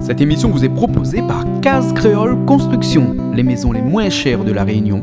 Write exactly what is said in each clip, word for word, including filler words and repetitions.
Cette émission vous est proposée par Case Créole Construction, les maisons les moins chères de La Réunion.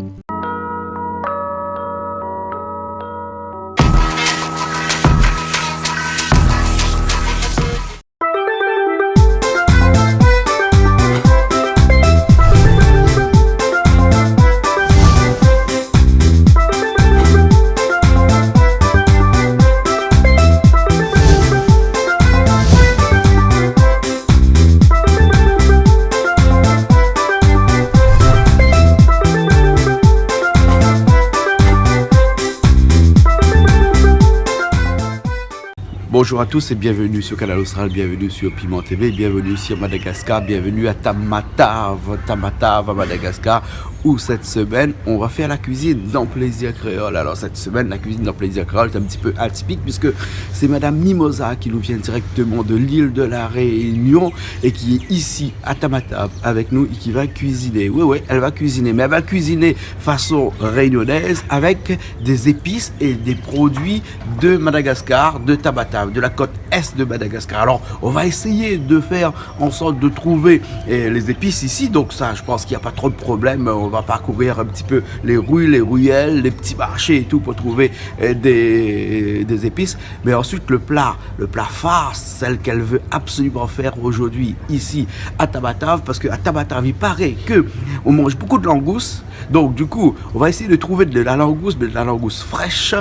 Bonjour à tous et bienvenue sur Kanal Austral, bienvenue sur Piment T V, bienvenue sur Madagascar, bienvenue à Tamatave, Tamatave à Madagascar, où cette semaine, on va faire la cuisine dans Plaisir Créole. Alors cette semaine, la cuisine dans Plaisir Créole est un petit peu atypique puisque c'est Madame Mimosa qui nous vient directement de l'île de la Réunion et qui est ici à Tamatave avec nous et qui va cuisiner. Oui, oui, elle va cuisiner, mais elle va cuisiner façon réunionnaise avec des épices et des produits de Madagascar, de Tamatave, de la côte est de Madagascar. Alors, on va essayer de faire en sorte de trouver, eh, les épices ici. Donc ça, je pense qu'il n'y a pas trop de problème. On va parcourir un petit peu les rues, les ruelles, les petits marchés et tout pour trouver, eh, des, des épices. Mais ensuite, le plat, le plat phare, celle qu'elle veut absolument faire aujourd'hui, ici, à Tamatave, parce que à Tamatave, il paraît que on mange beaucoup de langouste. Donc, du coup, on va essayer de trouver de la langouste, mais de la langouste fraîche.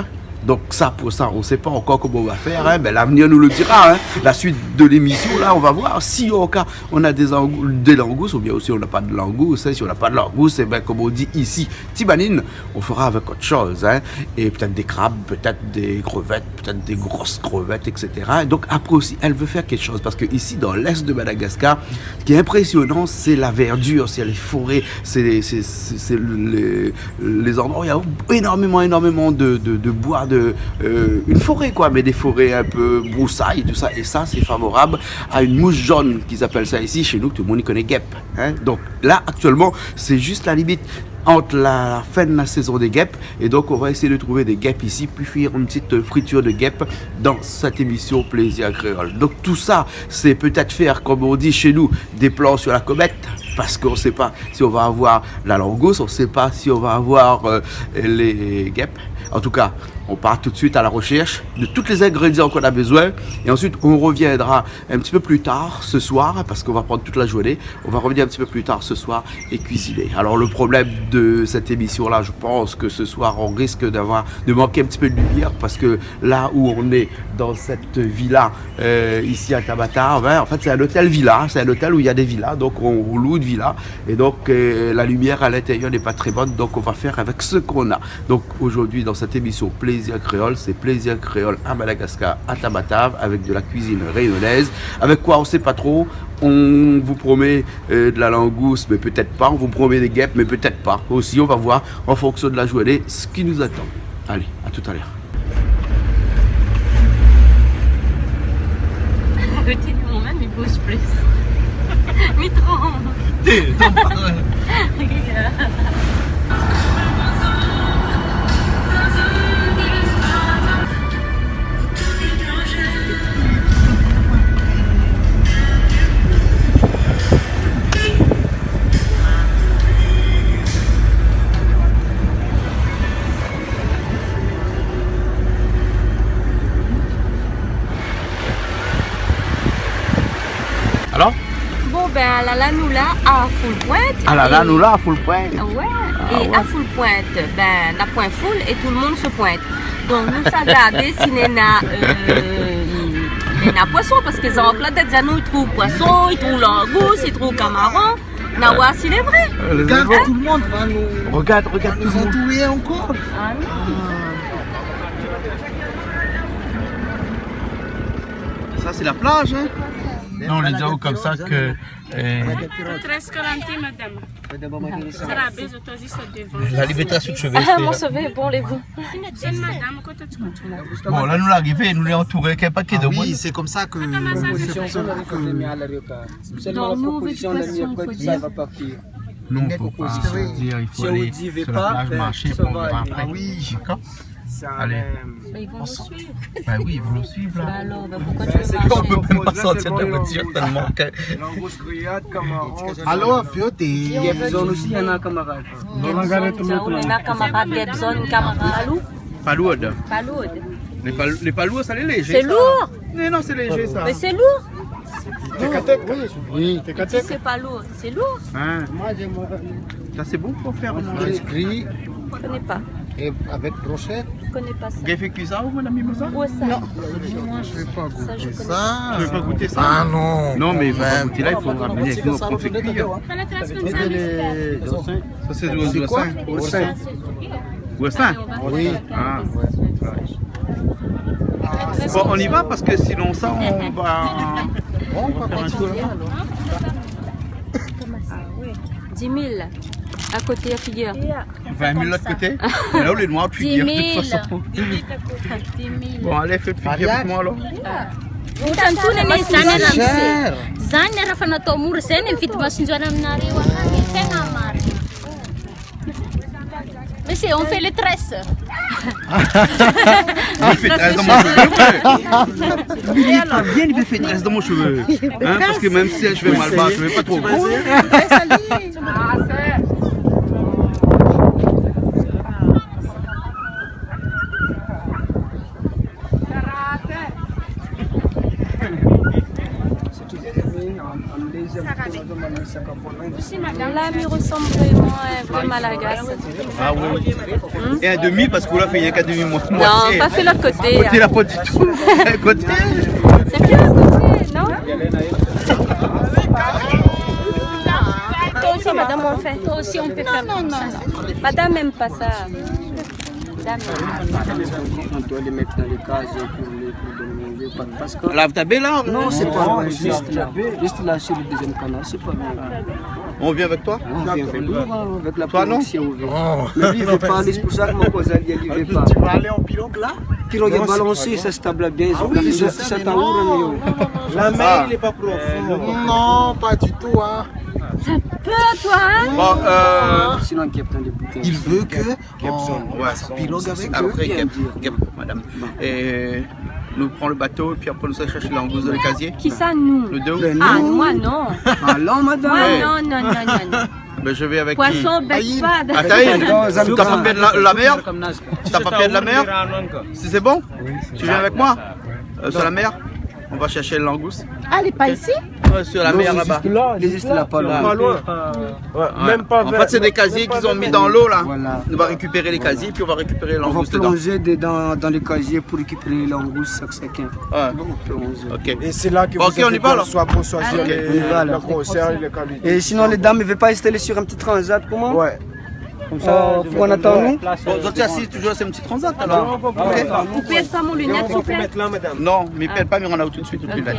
Donc ça, pour ça, on sait pas encore comment on va faire, hein, mais l'avenir nous le dira, hein. La suite de l'émission, là, on va voir si au cas on a des angou-, des langoustes, ou bien aussi on n'a pas de langoustes, hein. Si on n'a pas de langoustes, eh ben, comme on dit ici, tibanine, on fera avec autre chose, hein. Et peut-être des crabes, peut-être des crevettes, peut-être des grosses crevettes, et cetera. Et donc après aussi, elle veut faire quelque chose, parce que ici, dans l'est de Madagascar, ce qui est impressionnant, c'est la verdure, c'est les forêts, c'est, c'est, c'est, c'est les, les endroits où il y a énormément, énormément de, de, de bois, de, euh, une forêt, quoi, mais des forêts un peu broussailles, tout ça. Et ça, c'est favorable à une mouche jaune, qu'ils appellent ça ici. Chez nous, tout le monde y connaît guêpe, hein. Donc là, actuellement, c'est juste la limite entre la fin de la saison des guêpes, et donc on va essayer de trouver des guêpes ici, puis faire une petite friture de guêpe dans cette émission Plaisir Créole. Donc tout ça, c'est peut-être faire, comme on dit chez nous, des plans sur la comète, parce qu'on sait pas si on va avoir la langouste, on sait pas si on va avoir, euh, les guêpes. En tout cas, on part tout de suite à la recherche de tous les ingrédients qu'on a besoin, et ensuite on reviendra un petit peu plus tard ce soir, parce qu'on va prendre toute la journée, on va revenir un petit peu plus tard ce soir et cuisiner. Alors le problème de cette émission-là, je pense que ce soir on risque d'avoir, de manquer un petit peu de lumière, parce que là où on est dans cette villa, euh, ici à Tamatave, hein, en fait c'est un hôtel villa, c'est un hôtel où il y a des villas, donc on loue une villa, et donc, euh, la lumière à l'intérieur n'est pas très bonne, donc on va faire avec ce qu'on a. Donc aujourd'hui dans cette émission Plaisir Créole, c'est Plaisir Créole à Madagascar, à Tamatave, avec de la cuisine réunionnaise. Avec quoi, on sait pas trop. On vous promet, euh, de la langouste, mais peut-être pas. On vous promet des guêpes, mais peut-être pas. Aussi, on va voir en fonction de la journée ce qui nous attend. Allez, à tout à l'heure. Le téléphone, même, il bouge plus. Il tremble. Té, tann pa. Alors ? Bon, ben, alala nou la a Foulpwint. Alala nou la a Foulpwint. Ouais. Ah ouais. É a Foulpwint, ben, na pwin foul é tout le monde se pointe. Donk nou sa gardé si néna, euh, néna pwason, parske zank la, dé zan nou i trouv pwason, i trouv langous, i trouv kamaron. Na oir si lé vré. Euh, les Regarde, tout le monde va nous Regarde, regarde va tout le monde. Nous entourer encore. Ah non. Ça, c'est la plage, hein ? Non, on les dit comme ça que, euh, Treize quarante, madame. Sara, bèz oto zis devan. La liberté sou shové. Ah, mon shové, bon, lé bon. Madame, koté ou ? Bon, la nou la arivé, nou lé antouré, kèl pakèt de moun. Ah oui, c'est comme ça que, c'est pour cela que Seulement la proposition de mercredi, ça va partir. Nous, on peut pas dire, il faut aller sur la plage, marcher, puis on verra après. Ah oui. D'accord ? Allez. Mais ils vont nous suivre. Bah oui, ils vont nous suivre, là. Bah alors, bah pourquoi tu veux marcher ? On peut même pas sortir de la voiture tellement que... Langous griyad, kamarad. Alor, fioté. Gèp zone osi, néna kamarad. Gèp zone, néna kamarad, gèp zone, kamarad. Palourd. Palourd. Lé pa, lé palourd, sa lé lézé, sa. C'est lourd. Non, non, c'est léger, ça. Mais c'est lourd. Té katek ? Oui. Té katek ? C'est pas lourd, c'est lourd. Hein. Ça, c'est bon pour faire manger. Riz gri. Je connais pas. Et avec brochette. Je connais pas ça. Gèp kui sa, ou madam Mimosa ? Ou sa ? Non. Moi, je vais pas goûter ça. Tu veux pas goûter ça ? Ah non. Non, mais il faut pas goûter là, il faut ramener avec nous, on fait cuire. Ça, c'est du, du sein. Ourssin. Oui. Ah. Bon, on y va parce que sinon ça, on va, on va faire un tour là-bas. Dix mille à côté la figure. Vingt mille l'autre côté. Mais là, on est noir de figure, de toute façon. Dix mille. Bon, allez, faites figure avec moi alors. Tantu na ni sana na mse. Zan na rafa na to mur sen en fit masinzo na na rewa na ni tena mar. Monsieur, on fait les tresses. On fait tresse dans mon cheveu, ouais. Viens, il fait tresse dans mon cheveu. Hein, parce que même si je vais mal bas, je vais pas trop. L'ami ressemble vraiment à un vrai Malagasy. Ah oui. Hmm ? Et un demi, parce que là, il y a qu'un demi, moi. Non, pas fait l'autre côté, côté, hein. Là, pas du tout. Côté. C'est bien à côté, non ? Toi aussi, madame, on fait. Toi aussi, on peut faire comme ça. Non, non, non, non. Madame aime pas ça. On doit les mettre dans les cases pour les, pour donner manger, pas, parce que... Là, t'as bien là, non, c'est pas loin, juste là. Juste là, sur le deuxième canal, c'est pas loin. On vient avec toi ? On vient avec nous, hein, avec la... Toi, non ? Police, on vient. Oh. Mais lui, il veut pas aller, c'est pour ça que mon cousin, il, il veut pas. Tu vas aller en pirogue, là ? Pirogue, non, c'est pas loin. Balancé, ça se table bien, ils ont... Ah oui, ça, je sais, ça, mais t'as non, non, non, non. La mer, il est pas profond. Ah. Non, pas du tout, hein. T'as peur, toi, hein ? Bon, euh, sinon, il y a plein de bouteilles. Il veut que Gibson, ouais. Pirogue avec eux. Après, Gib-, Gib-, madame. Et nous prenons le bateau, et puis après, nous allons chercher l'angouste dans les casiers. Qui ça, nous ? Nous deux. Ben, ah, nous. Moi, non. Alors, madame. Moi, non, non, non, non, non. Ben, je vais avec qui ? Poisson, bête pas. Aïe. Attends, t'as pas peur de la, la mer ? T'as pas peur de la mer ? Si c'est bon ? Oui, c'est ça. Tu viens avec moi ? Euh, sur la mer ? On va chercher l'angouste. Ah, elle est pas ici ? Ouais, sur la mer, là-bas. Non, c'est juste là, il est juste là, pas loin. Pas loin. Ouais, même pas vingt, même pas vingt mètres. En fait, c'est des casiers qu'ils ont mis dans l'eau, là. Voilà. On va récupérer les casiers, puis on va récupérer l'angouste dedans. On va plonger dedans, dans les casiers pour récupérer les langoustes, chaque, chacun. Ouais. Bon, on plonge. Ok. Et c'est là que vous allez voir, soit bon, soit jamais, la grosseur et la qualité. Bon, on y va, alors. Ok. On y va, là. Et sinon, les dames, elles veulent pas installer sur un petit transat, comment ? Ouais. Konmsa, euh, pou an atandan. Bon, zot i asiz toujour, sé in ti transat alor. Ok. Ou pèrd pa mon linèt, s'il vous plaît ? Non, mi pèrd pa, mi rann aou tout de suite, tout de suite. Ok.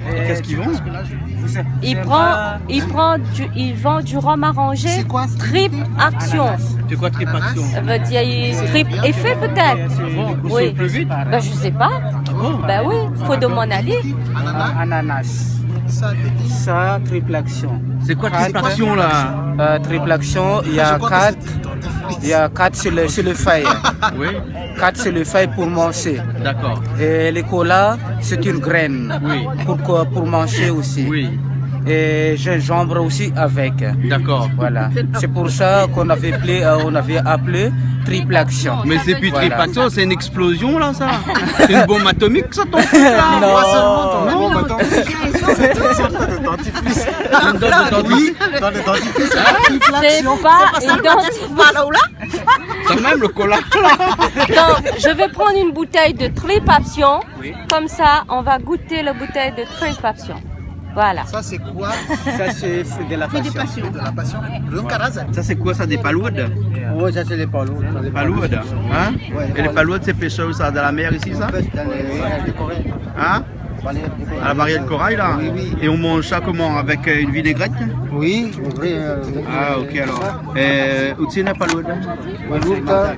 Et qu'est-ce qu'ils vendent ? Ils prennent, ils prennent du, ils vendent du rhum arrangé, triple action. C'est quoi, triple action ? Ça veut dire, il triple effet peut-être. Ah bon ? Oui. Ils sont plus vite ? Ben, je sais pas. Ah bon ? Ben oui, faut demander à lui. Ananas. Ananas. Ça, triple action. C'est quoi triple action, là ? Euh, triple action, il y a quatre, il y a quatre sur le, sur le feuille. Oui. Quatre sur le feuille pour manger. D'accord. Et le cola, c'est une graine. Oui. Pour co-, pour manger aussi. Oui. Et gingembre aussi avec. D'accord. Voilà. C'est pour ça qu'on avait appelé, euh, on avait appelé triple action. Mais c'est plus triple action, c'est une explosion, là, ça. C'est une bombe atomique, ça, ton truc, là. Non. Une dose de dentifrice. Oui, dans le dentifrice, triple action. C'est pas une dose. Quand même, le cola. Donc, je vais prendre une bouteille de triple action. Oui. Comme ça, on va goûter la bouteille de triple action. Voilà. Ça, c'est quoi ? Ça, c'est fruit de la passion. Fruit de la passion. Lo karaza. Ça, c'est quoi, ça, des palourdes ? Ouais, ça, c'est les palourdes. Ça, les palourdes, hein ? Ouais. Et les palourdes, c'est pêché où, ça, dans la mer, ici, ça ? On pêche dans les, euh, les corails. Hein ? À la barrière de corail, là ? Oui, oui. Et on mange ça comment ? Avec, euh, une vinaigrette ? Oui, oui, euh, ah, ok, alors. Euh, outil n'a pas l'eau, là ? Palourde,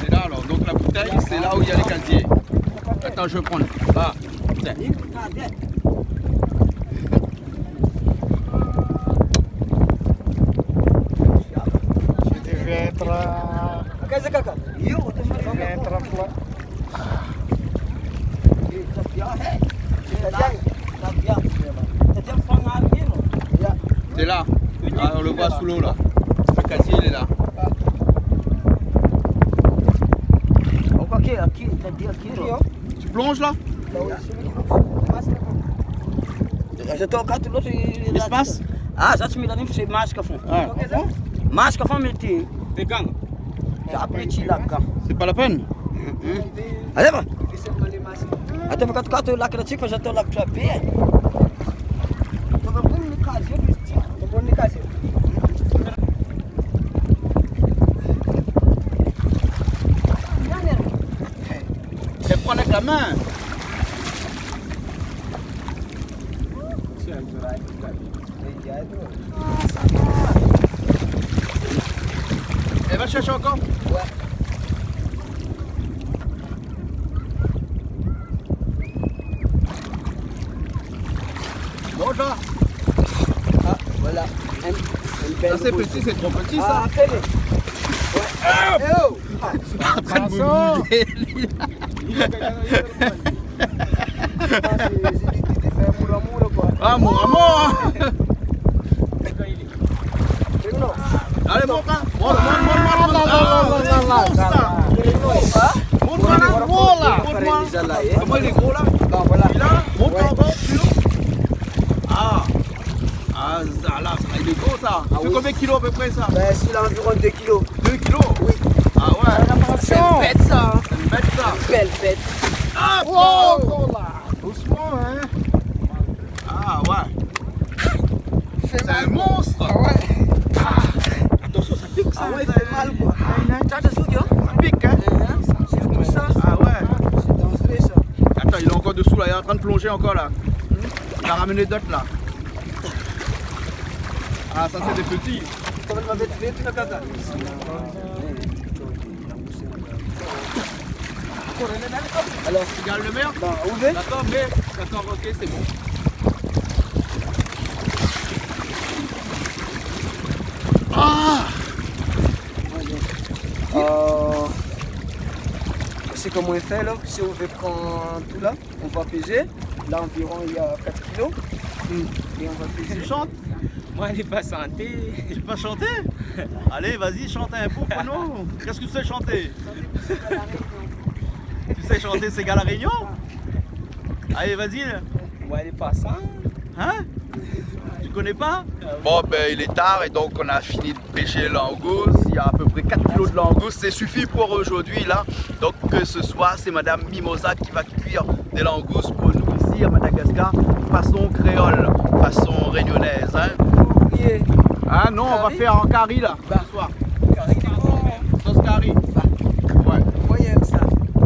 C'est là alors. Donc la bouteille, c'est là où il y a les casiers. Attends, je vais prendre. Là, bouteille. C'est des ventres, euh, des ventres plats. Le voi sou lo la. Le kazié lé la. Ankor ki, ki, t'as dit à qui, là ? Tu plonges là ? Zot ankor tout lot, i, i, i se mas ? Ah, sa, ti mi la, sé mask a fon. Ah. Mask a fon, mé ti. Dé gan. Apré, ti la gan. C'est pas la peine. Alé, va. Atann, fo kat, kat, la kritik, fo zot la trapé. Fo pran le kazié, fo pran le kazié. Sé pran avèk la min. Èl va shèrsh ankor. Ouais. Bon, sa. Ah, voilà. Une, une belle rousse. Ça, c'est petit, c'est trop petit, ça. Ah, fais-le. Ouais. Ah ! Eh oh ! Atann, attention. Li la gingn. Ah, sé, sé di, di, di fé amour, amour, koi. Amour, amour. Alé, mont, in. Mont, mont, mont, mont, mont. Ah, sé gro sa. Mont, mont, mont, mont la. Mont, mont. Koman li lé gro la ? Bon, voilà. Li la, mont ankor, pli o. Ah. Ah, sa la, sa, li lé gro sa. Ah oui. I fé konbien kilo a pé pré sa ? Ben, sa la anviron dé kilo. Dé kilo ? Oui. Ah ouais. Fé atansyon. Sé in bèt sa, in. In bèt sa. In bèl bèt. Ah, oh, oh. Ankor la. Dousman, in. Ah ouais. Sé in mons. Ah ouais. Ah. Atansyon, sa pik sa. Ah ouais, i fé mal, koi. Ah, i na in ta de zouk, yo. Sa pik, in. Hein, sé pou sa. Ah ouais. Sé danzéré, sa. Atann, li lé ankor dosou la, li lé antrin plonzé ankor la. Li la ramèn dot la. Ah, sa sé dé pti. Koman i va vèt, vèt, la kaka. Alors, tu gardes le meilleur ? Bah, où veut ? D'accord, mais, d'accord, ok, c'est bon. Ah ! Euh, sé koman i fé la, si ou vé pran tout la, on va peser. Là, environ, il y a quatre kilos. Hmm. Et on va peser. Tu chantes ? Moin, lé pa shanté. Tu peux pas chanter ? Allez, vas-y, chante un bout pour nous. Qu'est-ce que tu sais chanter ? Tu sais chanter séga La Réunion ? Allez, vas-y. Moin, lé pa shanté. Hein ? Tu connais pas ? Bon, ben, il est tard et donc on a fini de pêcher langouste. Il y a à peu près quatre kilos de langouste. C'est suffit pour aujourd'hui, là. Donc, euh, ce soir, c'est Madame Mimosa qui va cuire des langoustes pour nous ici à Madagascar, façon créole, façon réunionnaise, hein. Ouvrier. Ah non, on va faire en carry, là. Bah, ce soir. Carry, c'est bon. Sauce carry. Bah. Ouais. Moin, mi èm sa.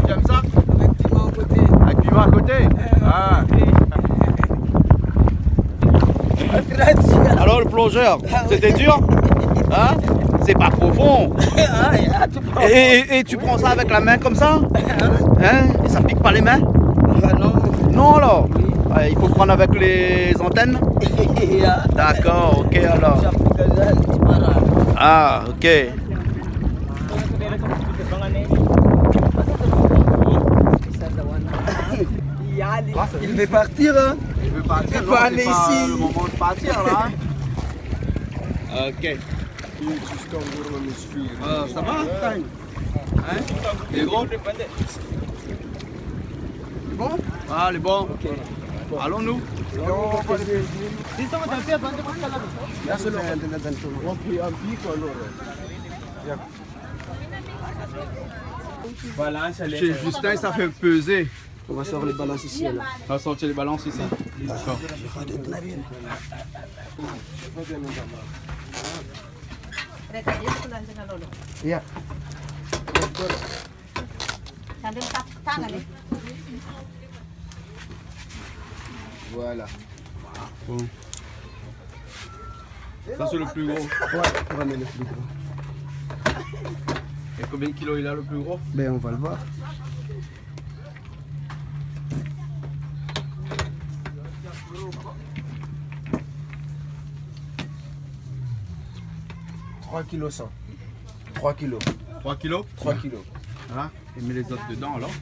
Tu aimes ça ? Avec piment à côté. Avec piment à côté ? Euh, ah. Alors, le plongeur, c'était dur ? Hein ? C'est pas profond. Ah, et, ah, tu prends. Et, et, et tu prends ça avec la main comme ça ? Hein ? Et ça pique pas les mains ? Ah, non. Non, alors ? Oui. Ouais, il faut prendre avec les antennes ? Ah. D'accord, ok, alors. Ah, ok. Il veut partir, hein ? Il veut partir, non, c'est pas le moment de partir, là, hein ? Ok. Ah, ça va, Tang ? Hein ? Lé gro ? Bon ? Ah, lé bon. Ok. Allons-nous ? Voilà, c'est Justin, ça fait peser. On va sortir les balances ici, alors. On va sortir les balances ici. D'accord. Yeah. Voilà. Bon. Ça, c'est le plus gros. Ouais, on va mettre le plus gros. Et combien de kilos il a, le plus gros ? Ben, on va le voir. Trois kilos cent. Trois kilos. Trois kilos ? Trois kilos. Voilà. Et mets les autres dedans, alors.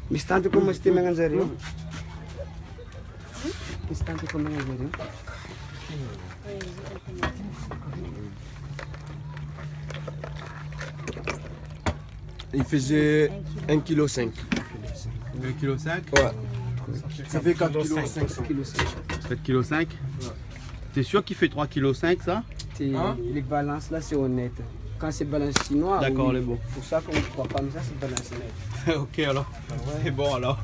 Mister, tu commences tes mains en arrière. Qu'est-ce que t'as fait comme réveillon ? Il faisait un kilo cinq. Un kilo cinq ? Ouais. Ça fait quatre kilos cinq cents. Quatre kilos cinq ? Ouais. T'es sûr qu'il fait trois kilos cinq, ça ? Hein ? Les balances là, c'est honnête. Quand c'est balance chinois, d'accord, oui. Lé bon. Pou sa, kan ou kroi pa, mé sa, sé balans nèt. Ok, alors. Ah ouais. C'est bon, alors.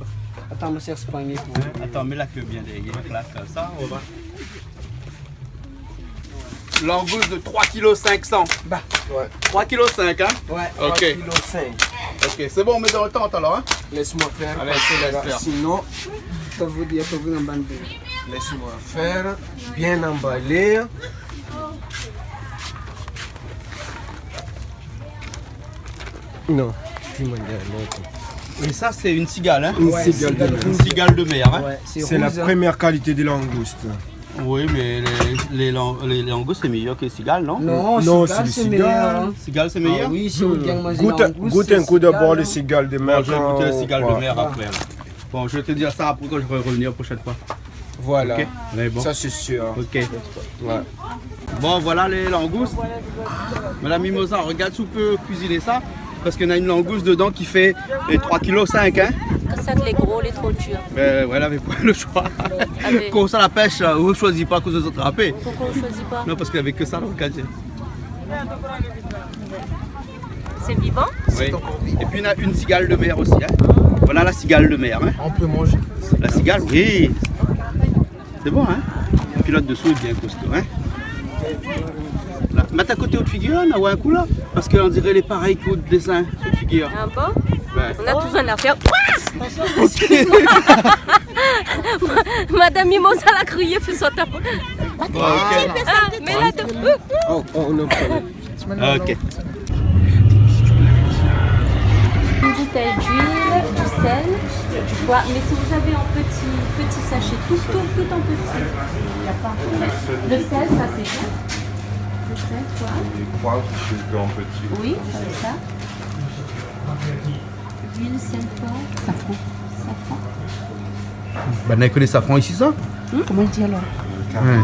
Atann, mi sèr pa. Hein ? Attends, mets la queue bien derrière, là, comme ça, on va. Langouste de trois kilos cinq cents. Bah. Ouais. Trois kilos cinq, hein ? Ouais, ok. Trois kilos cinq. Ok, c'est bon, on met dans le tente alors, hein ? Laisse-moi faire. Allez, je te laisse faire. Sinon, ça veut dire que vous en bandez. Laisse-moi faire. Bien emballé. Non, tu manges un autre. Et ça, c'est une cigale, hein ? Une cigale de mer. Une cigale de mer, hein ? Ouais, c'est la première qualité de langouste. Oui, mais les, les lang-, les langoustes, c'est meilleur que les cigales, non ? Non, cigale, c'est meilleur, hein. Cigale, c'est meilleur ? Ah oui, si ou gingn manzé langous, sé sigal, hein. Goûte un coup d'abord les cigales de mer. Bon, je vais goûter les cigales de mer après, alors. Bon, je vais te dire ça après quand je vais revenir la prochaine fois. Voilà. Ok, mais bon. Ça, c'est sûr. Ok. Ouais. Bon, voilà les langoustes. Madame Mimosa, regarde si on peut cuisiner ça. Parce qu'il y en a une langouste dedans qui fait, eh, trois kilos cinq, hein. Sa lé gro, lé tro dir. Ben ouais, lavé pa le choix. Allez. Quand ça la pêche, euh, on choisit pas, quand ça attrape. Pourquoi on choisit pas ? Non, parce qu'il y avait que ça dans le casier. C'est vivant ? Oui. Et puis, il y en a une cigale de mer aussi, hein. Voilà la cigale de mer, hein. On peut manger. La cigale, oui. C'est bon, hein. Pilote dessous est bien costaud, hein. Là, mets à côté de figure, là, ouais, un coup, là. Parce qu'on dirait les pareils que de dessin, sur figure. Ah bon ? Ouais. On a tous une affaire. Ouah ! Excuse-moi. Madame Mimosa la crié, fé sa tap. Bon, ok. Ah, mais là, t'as- Oh, oh, non, pardon. Ah, ok. Une bouteille d'huile, du sel, du poivre. Mais si vous avez en petit, petit sachet, tout, tout, tout en petit. Il y a pas. Le sel, ça c'est bien. Le sel, poivre. Et poivre, c'est en petit. Oui, comme ça. Huile, sel, poivre. Safran. Safran. Ben, on connaît safran ici, ça ? Hmm, comment il dit alors ? Ouais.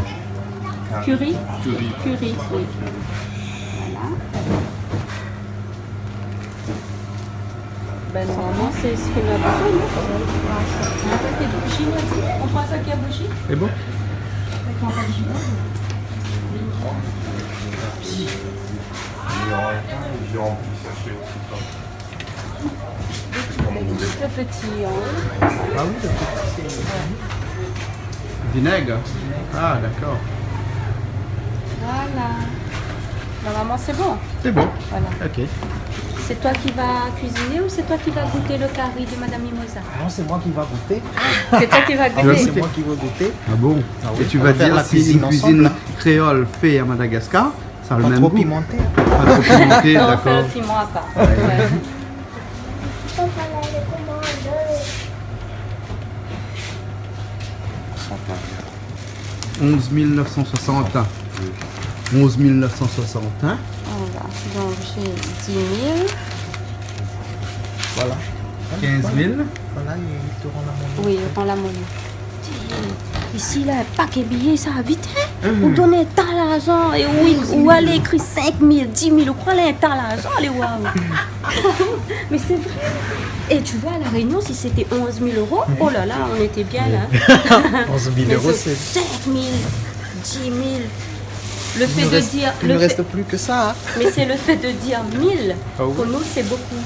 Curry ? Curry. Curry, oui. Voilà. Ben, normalement, c'est ce qu'on a besoin, non ? Un paquet de bougies, on a dit. On prend un paquet à bougies ? C'est bon ? Le petit, hein. Ah oui, le petit. Vinaigre ? Ah, d'accord. Voilà. Normalement, c'est bon. C'est bon. Voilà. Ok. C'est toi qui vas cuisiner ou c'est toi qui vas goûter le cari de Madame Mimosa ? Ah non, c'est moi qui va goûter. Ah, c'est toi qui vas goûter. Ah, c'est moi qui vais goûter. Ah bon ? Ah oui, on va faire la cuisine ensemble. Et tu vas dire si une cuisine créole faite à Madagascar, ça a le même goût. Pas trop pimenté. Pas trop pimenté, d'accord. Non, on fait le piment à part. Ouais. Ouais. Onze mille neuf cent soixante. Onze mille neuf cent soixante, hein ? Voilà, donc j'ai dix mille. Voilà. Quinze mille. Voilà, il te rend la monnaie. Oui, il rend la monnaie. Isi la, pa ké biyé sa, vit, hein ? Ou donn in ta larzan, é ou, ou alé ékri cinq mille, dix mille, ou kroi lé in ta larzan, alé, waouh. Mais c'est vrai. Et tu vois, à La Réunion, si c'était onze mille euros, oh là là, on était bien là. Onze mille euros, c'est cinq mille, dix mille. Le fait de dire, il ne reste plus que ça, hein. Mais c'est le fait de dire mille, pour nous, c'est beaucoup.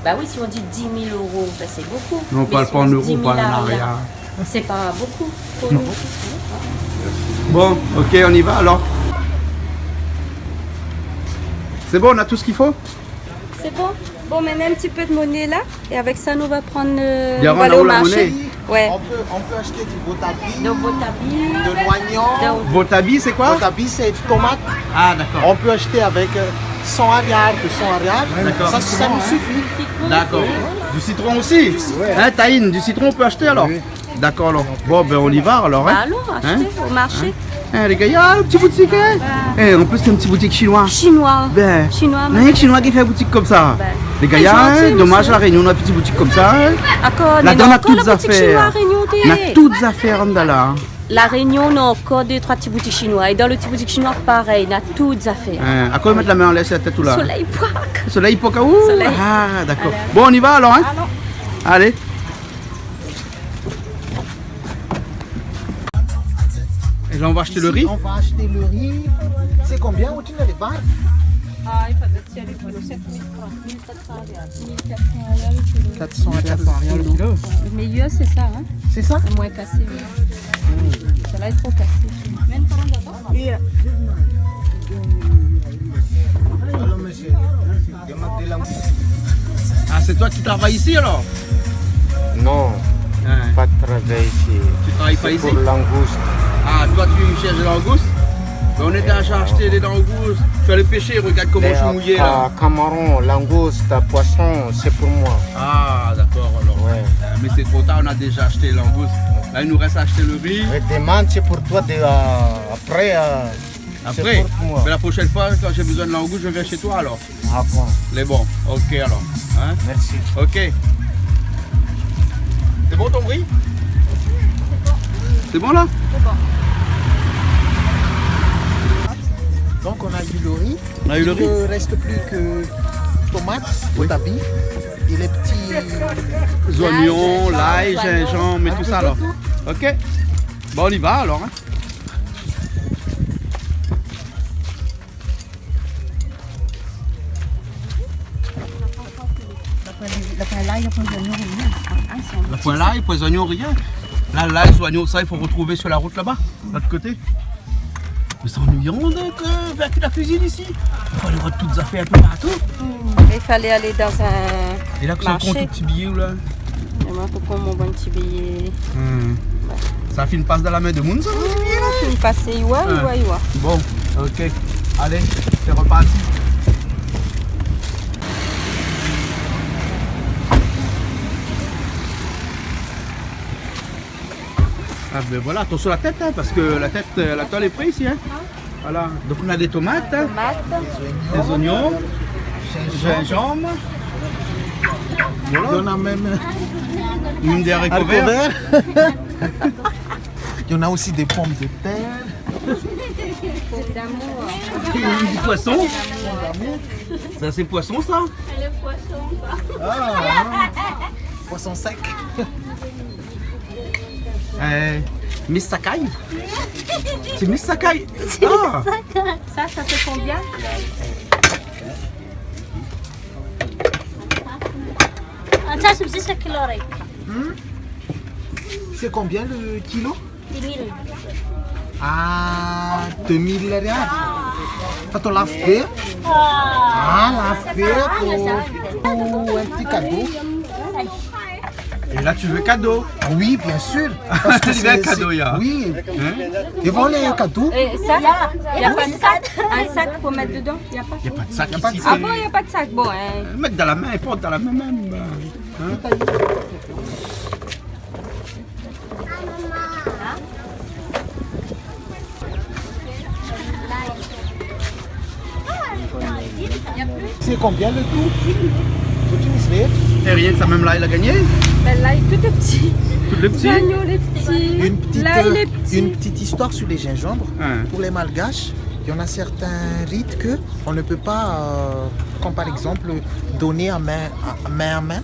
Bah oui, si on dit dix mille euros, bah c'est beaucoup. Mais on parle pas en euros, on parle en arrière. Mais si on dit dix mille ariar, c'est pas beaucoup pour nous. Bon, ok, on y va alors. C'est bon, on a tout ce qu'il faut ? C'est bon. Bon, mais mets un petit peu de monnaie là. Et avec ça, nous va prendre, euh, on va aller au marché. Bien, on a où la monnaie ? Ouais. On peut, on peut acheter du votabi, de l'oignon. Votabi, c'est quoi ? Votabi, c'est tomate. Ah, d'accord. On peut acheter avec, euh, cent ariar, deux cents ariar. D'accord. Ça, ça nous suffit. D'accord. Du citron aussi ? Du citron. Hein, Taïn, du citron, on peut acheter alors ? Oui. D'accord, alors. Bon, ben, on y va alors, hein ? Bah, allons acheter au marché. Hein ? Hein, lé gayar, in ti boutik, hein ? Bin. Eh, an plis, sé in ti boutik shinoi. Shinoi. Bin, shinoi, na rienk shinoi ki fé boutik konmsa. Bin. Lé gayar, hein, zanti, domaz, mésyé. La Rényon, na in ti boutik konmsa, hein. Akor, ladan, na tout zafèr. Néna tout zafèr anndan la, hein. La Rényon, na ankor dé, troi ti boutik shinoi. É dan lo ti boutik shinoi, parèy, na tout zafèr. Hein, akor, mèt la min anlèr si la tèt ou la. Solèy i pok. Solèy i pok aou ? Solèy. Ah, dakor. Alé, alé. Bon, on y va alors, hein ? Alon. Allez. Et là, on va acheter le riz. On va acheter le riz. C'est combien, Routine, les barres ? Ah, il faut dire, c'est les kilos, sept mille francs, mille quatre cents rials. Quatre cents rials le kilo. Le meilleur, c'est ça, hein ? C'est ça ? Le moins cassé, oui. Celle-là est trop cassée. Même pas en attendant. Ah, c'est toi qui travailles ici alors ? Non, pas de travail ici. Tu travailles pas ici ? C'est pour langouste. Ah, toi tu cherches des langoustes ? Ben, on est déjà acheté des langoustes. Tu allais pêcher, regarde comment je suis mouillé là. Camaron, langouste, poisson, c'est pour moi. Ah, d'accord alors. Ouais. Euh, mais c'est trop tard, on a déjà acheté les langoustes. Là, il nous reste à acheter le riz. Je demande, c'est pour toi de, euh, après, euh, c'est pour moi. Après, mais la prochaine fois, quand j'ai besoin de langoustes, je viens chez toi alors. Ah bon. Lé bon. Ok alors. Hein ? Merci. Ok. C'est bon ton riz ? C'est bon là ? C'est bon. Donc on a eu le riz. On a eu le riz. Il ne reste plus que tomates, oui, tabis et les petits oignons, l'ail, gingembre et tout ça alors. Ok. Bon, on y va alors, hein. La poin lay, la poin zoignon, rien. La poin lay, poin zoignon, rien. Là, là, les oignons, ça, il faut retrouver sur la route là-bas, de l'autre côté. Mais c'est ennuyant de, de faire que la cuisine ici. Il faut aller voir toutes les affaires un peu partout. Il fallait aller dans un marché. Et là, c'est encore tout petit billet, là. É moin, pou pran mon bon ti biyé. Hmm. Ouais. Sa fine pas dan la min demoun, sa, mon ti biyé, la ? Fine pasé, ouais, ouais, ouais. Bon, ok. Allez, c'est reparti. Ah ben voilà, attention la tête, hein, parce que la tête, euh, la tôle est prise ici, hein. Voilà, donc on a des tomates, hein, des oignons, gingembre. Voilà. Il y en a même des haricots verts. Il y en a aussi des pommes de terre. Du poisson. Ça, c'est poisson, ça ? Le poisson, quoi. Ah, poisson sec. Euh, Miss Sakai. C'est Miss Sakai. Ah. Ça, ça fait combien ? Ah, ça, c'est six kilos. Hmm ? C'est combien le kilo ? Dix mille. Ah, deux mille rial. Fat o laf byin. Ah, laf byin pou, pou in ti kado. Et là, tu veux cadeau ? Oui, bien sûr. Parce que c'est, c'est, oui. Hein ? Et voilà un cadeau. Et ça, y a pas de sac, un sac pour mettre dedans ? Y a pas. Y a pas de sac ici. Ah bon, y a pas de sac, bon, hein. Euh, mettre dans la main, porte dans la main même, euh, hein ? C'est combien le tout ? Faut-tu me dire ? Et rien que ça, même là, il a gagné ? Ben là, il est tout petit. Tout le petit ? L'agneau, le petit. Une petite, là, il est petit. Une petite histoire sur les gingembre. Hein. Pour les Malgaches, il y en a certains rites que on ne peut pas, euh, comme par exemple, donner à main, à main à main.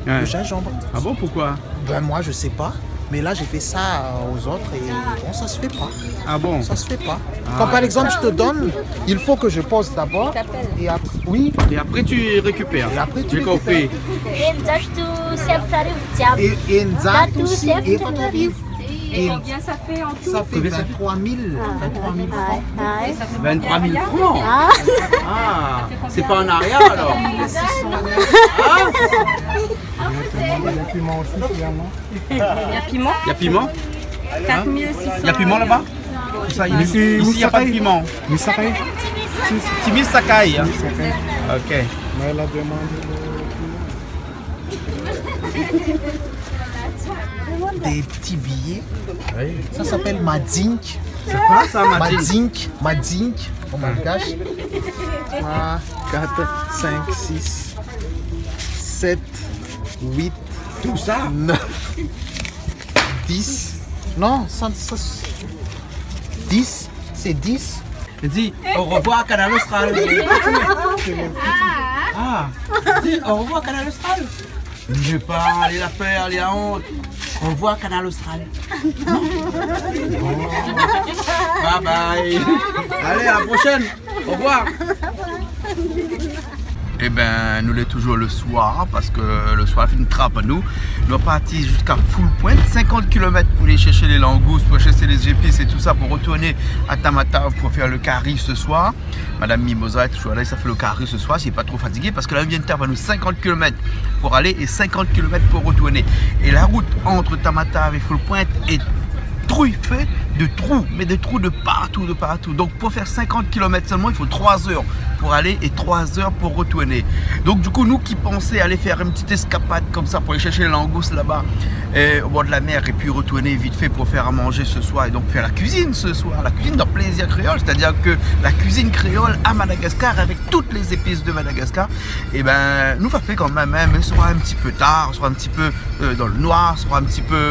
Ouais. Le gingembre. Ah bon, pourquoi ? Ben, moi, je sais pas. Mais là, j'ai fait ça, euh, aux autres et bon, ça se fait pas. Ah bon ? Ça se fait pas. Ah. Quand, par exemple, je te donne, il faut que je pose d'abord et après, oui. Et après, tu récupères. Et après, tu récupères. J'ai compris. Et, et combien ça fait en tout ? Ça fait vingt-trois mille. Vingt-trois mille francs. Ah ouais. Vingt-trois mille francs ? Ah. Ah, c'est pas en arrière, alors ? Hein ? Il y a piment aussi, finalement. Il y a piment ? Il y a piment ? Quatre mille six cents. Hein ? Il y a piment là-bas ? Ça, ici, il y a pas de piment. Miss Sakai. Miss Sakai. C'est Miss Sakai, hein ? Miss Sakai. Ok. Mais elle a demandé le piment. Des petits billets. Oui. Ça s'appelle Madink. C'est quoi ça, madink ? Madink, madink, en malgache. Trois, quatre, cinq, six, sept, huit, tout ça ? Neuf, dix. Non, ça, ça, dix, c'est dix. Il dit au revoir, Kanal Austral. Ah, dis au revoir, Kanal Austral. J'ai pas, allez la faire, allez la honte. Au revoir, Kanal Austral. Non. Bon. Bye bye. Allez, à la prochaine. Au revoir. Ében, nou lé toujour le soir, parske le soir, fine trap anou. Nou la parti ziska Foulpointe, cinquante kilomètes pou alé shèrsh lé langous, pou shèrsh lé zépis é tout sa, pou retourn a Tamatave pou fé le kari se soir. Madam Mimosa lé toujour la, sa i fé le kari se soir, si lé pa tro fatigé, parske la, li vien trap anou cinquante kilomètes pou alé é cinquante kilomètes pou retourn. É la rout ant Tamatave é Foulpointe lé trifé de trou, mé de trou de partou, de partou. Donk, pou fé cinquante kilomètes solman, i fo troi zèr pou alé é troi zèr pou retourn. Donk, du kou, nou ki pans alé fé in ti éskapad konmsa pou alé shèrsh langous laba, euh, au bord de la mer, épi retourn vit fé pou fé à manger ce soir, é donk fé la kuizine ce soir, la kuizine dan Plaisir Créole, c'est-à-dire que la cuisine créole à Madagascar avec toutes les épices de Madagascar, ében, nou va fé kan mèm, hein, mé sra in ti pé tar, sra in ti pé, euh, dan le noir, sra in ti pé,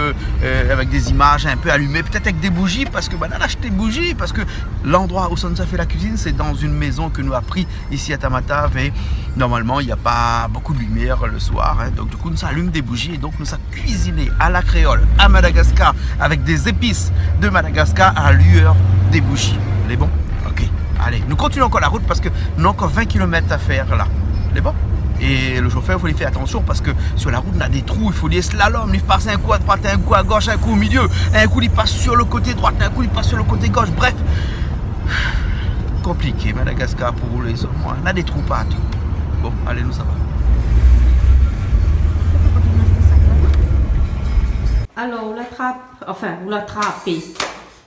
euh, avèk dé zimaz in pé alimé, pétèt avèk dé bouzi, parske, ben, nou la ashté bouzi, parske landroi ousa nou sa fé la kuizine, sé dan in mézon ke nou la pri isi à Tamatave, é normalman, na pa bonpé de limièr le soir, hein. Donk, du kou, nou sa alim dé bouzi é donk nou sa kuiziné à la créole, à Madagascar, avec des épices de Madagascar à la lueur des bougies. Lé bon ? Ok. Alé, nou kontinié ankor la rout parske nou na ankor vingt kilomètes à faire la. Lé bon ? É le shofèr, i fo li fé atansion parske sur la route, na dé trou, i fo li slalom, li pas in kou à droite, in kou à gauche, in kou au milieu, in kou li pas sur le côté droit, in kou li pas sur le côté gauche. Bref, konpliké, Madagascar pou roulé solman. Na dé trou partou. Bon, alé, nou sava. Alor, ou la trap, enfin, ou la trapé.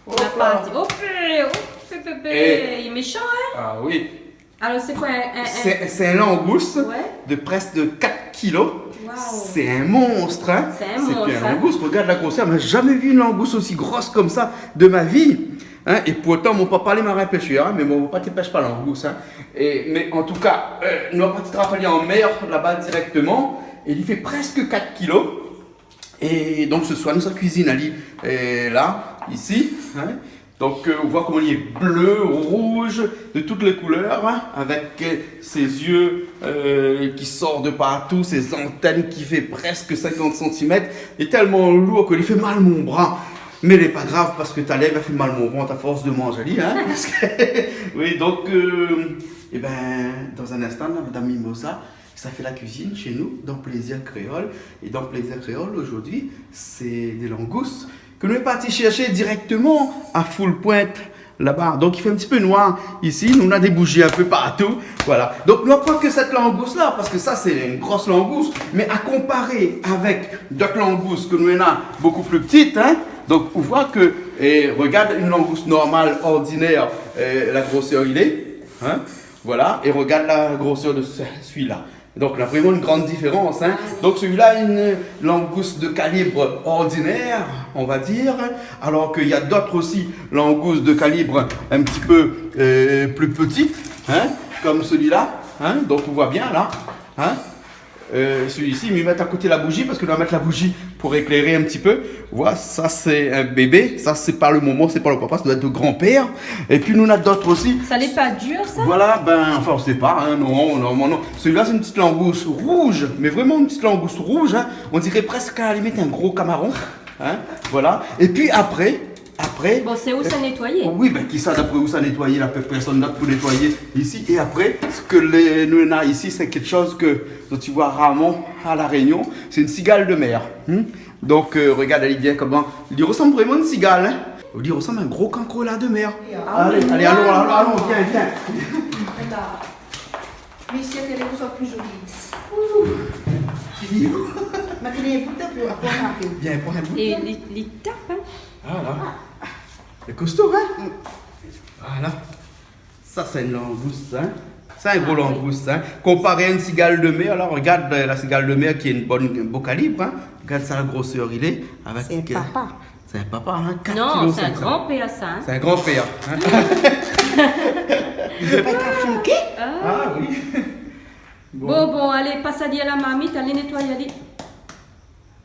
Ou la pa di. Oh, pé, oh, pé, pé, pé. Eh. Li lé méshan, hein ? Ah oui. Alor, sé koi, in, in, in... Sé, sé in langous, ouais, de près de quatre kilos. Waouh. Sé in mons, hein. Sé in mons, hein. Sé pi in langous. Regard la grosèr. Mwin la zamé vi in langous osi gro konmsa de ma vi. Hein, é pourtan, mon papa lé marin pèshèr, hein, mé mon papa té pèsh pa langous, hein. É, mé an tou ka, euh, nou la parti trap ali an mèr, laba dirèkteman, é li fé prèsk quatre kilos. É donk, se soir, nou sa kuizine ali, euh, la, isi, hein. Donk, euh, ou voi koman li lé blé, rouz, de tout lé koulèr, hein, avèk, euh, sé zié, euh, ki sort de partou, sé zantèn ki fé prèsk cinquante centimètres. Lé tèlman lour ke li fé mal mon bra. Mé lé pa grav, parske talèr li va fé mal mon vant a fors de manz ali, hein, parske, oui, donk, euh, ében, dan in instan, la, Madam Mimosa sa fé la kuizine shé nou, dan Plaisir Créole. É dan Plaisir Créole, zordi, sé dé langous ke nou lé parti shèrshé dirèkteman à Foulpointe, laba. Donk, i fé in ti pé noir isi. Nou na dé bouzi in pé partou. Voilà. Donk, nou la pran ke sèt langous-la, parske sa, sé in gro langous. Mé a konparé avèk dot langous ke nou néna bonpé pli ptit, hein. Donk, ou voi ke, é, regard in langous normal, ordinèr, euh, la grosèr li lé, hein. Voilà. É regard la grosèr de se, sui-la. Donk, la vréman in gran diférans, hein. Donk, sui-la, in langous de kalib ordinèr, on va dir, alor ke na dot osi langous de kalib in ti pé, euh, pli ptit, hein, konm sui-la, hein. Donk, ou voi bien la, hein. Euh, sui-isi, mi mèt a koté la bouzi, parske nou va mèt la bouzi pou éklèr in ti pé. Voilà, sa sé in bébé, sa sé pa le momon, sé pa le papa, sa doi èt le granpèr. Épi nou na dot osi. Sa lé pa dir, sa ? Voilà, ben, anfin, ou sé pa, hein, non, non, non, non. Sui-la, sé in ti langous rouz, mé vréman in ti langous rouz, hein. On diré prèsk, a la limit, in gro kamaron, hein, voilà. Épi apré, apré... Bon, sé ousa nétoiyé ? Oui, ben, kisa, dapré ousa nétoiyé, la pèrsone la pou nétoiyé isi. É apré, sak lé, nou néna isi, sé kékshoz ke, dont i voi rarman a La Rényon, sé in sigal de mèr, hein. Donk, euh, regard ali bien koman li resanm vréman in sigal, hein. Li resanm in gro kankola de mèr. Ah oui. Alé, alé, alon, alon, alon, vien, vien. Voilà. Mé si télé, ou sra pli zoli. Ouh. Mé télé, ékout in pé, aprann in pé. Vien, pran in bout. É li, li tap, hein. Voilà. Lé kosto, hein. Mm. Voilà. Sa, sé in langous, hein. Sé in gro langous, hein. Ah oui. Konparé a in sigal de mèr, alor, regard, euh, la sigal de mèr ki lé in bon, in bon kalib, hein. Regard sa, la grosèr li lé, avèk, euh... Sé in papa. C'est un papa, hein, quatre kilos cinq cents. Non, c'est un grand père, ça, hein. C'est un grand père, hein. Vous êtes pas caption, ok ? Ah. Ah, oui. Bon. Bon, bon, alé, pass ali la marmit, alé nétoy ali.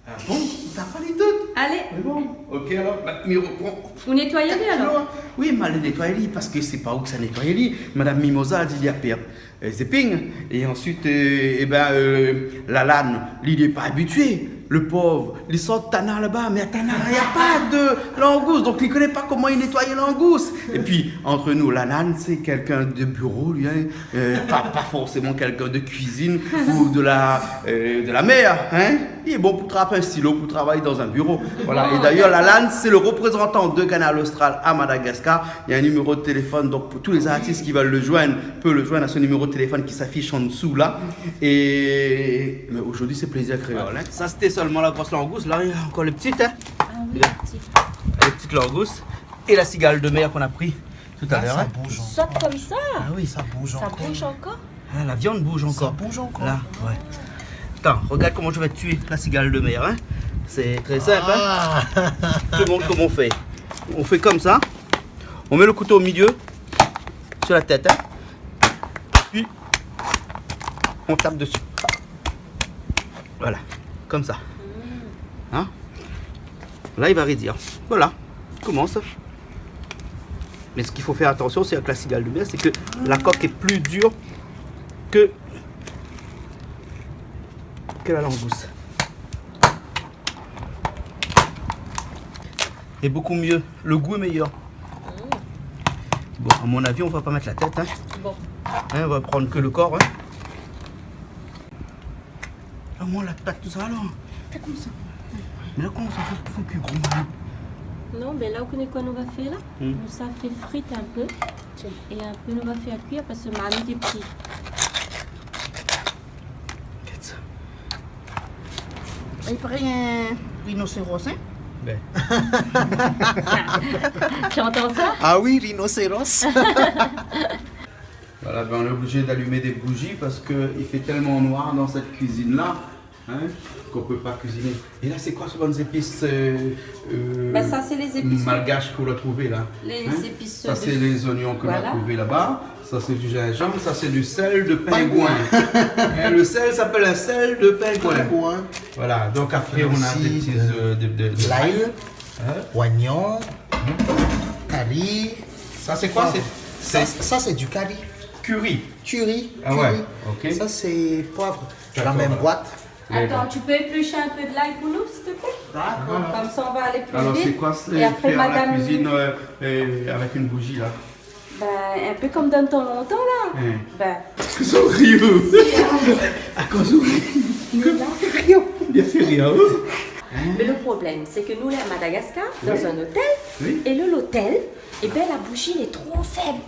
Ah bon ? Ou la fé ali tout ? Alé. C'est bon. Ok, alors, bah, mi repran. Ou nétoy ali, alors ? Non. Oui, ma la nétoy ali, parske sé pa ou ke sa nétoy ali. Madame Mimosa la di, li la pèrd euh, zéping. É ansuit, euh, é bin, euh, Lalann, li, li lé pa abitié. Le pov, li sort tanar laba, mé tanar, na pa de langous, donk li koné pa koman i nétoy langous. Épi, ant nou, Lalann, sé kèlkin de biro, li, hein, euh, pa, pa forséman kèlkin de kuizine ou de la, euh, de la mèr, hein. Li lé bon pou trap in stilo, pou travay dan in biro. Voilà. Bon, d'accord. É dayèr, Lalann, sé le reprézantan de Kanal Austral à Madagascar. Il y a un numéro de téléphone, donc pour tous les artistes qui veulent le joindre, peut le joindre à ce numéro de téléphone qui s'affiche en dessous là. Et, mais aujourd'hui, c'est Plaisir Créole, hein. Sa sété solman la gro langous, la néna ankor lé pti, hein. Ah oui, lé pti. Lé pti langous. É la sigal de mèr k'nou la pri talèr, hein. Ah, sa i bouj ankor. I sot konmsa. Ah oui. Sa i bouj ankor. Sa i bouj ankor. Ah, la viann i bouj ankor. Sa i bouj ankor. La, ouais. Atann, regard koman mi sa tué la sigal de mèr, hein. Sé tré sinp, hein. Ah. Mi te mont koman mi fé. Mi fé konmsa. Mi mèt le kouto o milié, su la tèt, hein. Épi, mi tap dési. Voilà, konmsa. Hein ? La, li va rédir. Voilà, i komans. Mé sak i fo fé atansion, sé avèk la sigal de mèr, sé ke la kok lé pli dir ke, ke la langous. É bokou myé, le gou lé méyèr. Mm. Bon, à mon avis, on va pas mettre la tête, hein. Bon. Hein, on va prendre que le corps, hein. Ah, mi la pat tout sa, alor. Fé konmsa. Mé la, koman sa i fé pou fé kui gro marmit ? Non, bin la, ou koné kosa nou va fé la ? Hmm. Nou sa fé frit in pé. É in pé nou va fé kuir parske marmit lé pti. Gard sa. I paré in rinoséros, hein ? Bin. Tu entends ça ? Ah oui, rinoséros. Voilà, ben, on est obligé d'allumer des bougies parce que il fait tellement noir dans cette cuisine-là, hein, qu'on peut pas cuisiner. Et là, c'est quoi ce bann zépis, euh, euh, malgaches qu'on a trouvé là, hein ? Bah, ça, c'est les épices. Hein ? Ça, c'est les oignons qu'on a trouvés là-bas. Voilà. Ça, c'est du gingembre. Ça, c'est du sel de pingouin. Pingouin. Hein, le sel s'appelle un sel de pingouin. Pingouin. Voilà, donc après, on a des petits, euh, de, de, de l'ail. Hein ? Oignon, cari, poivre. Ça, c'est quoi ? C'est, c'est ça, c'est du cari. Curry. Curry, curry. Ah ouais, ok. Ça, c'est poivre. D'accord. La même boîte. D'accord. Attends, tu peux éplucher un peu de l'ail pour nous, s'il te plaît ? D'accord. Comme ça, on va aller plus vite. Alors, c'est quoi, c'est faire la cuisine, euh, euh, avec une bougie, là ? Et après, madame Ben, in pé konm dan tan lontan la. Hein. Ben. Akoz ou ri ? Si, hein. Akoz ou ri ? Li la fé rir. Li la fé rir, hein ? Hein ? Mé le problèm, sé ke nou lé a Madagascar, dan in otèl, é le, lotèl, é ben, la bouji lé tro fèb.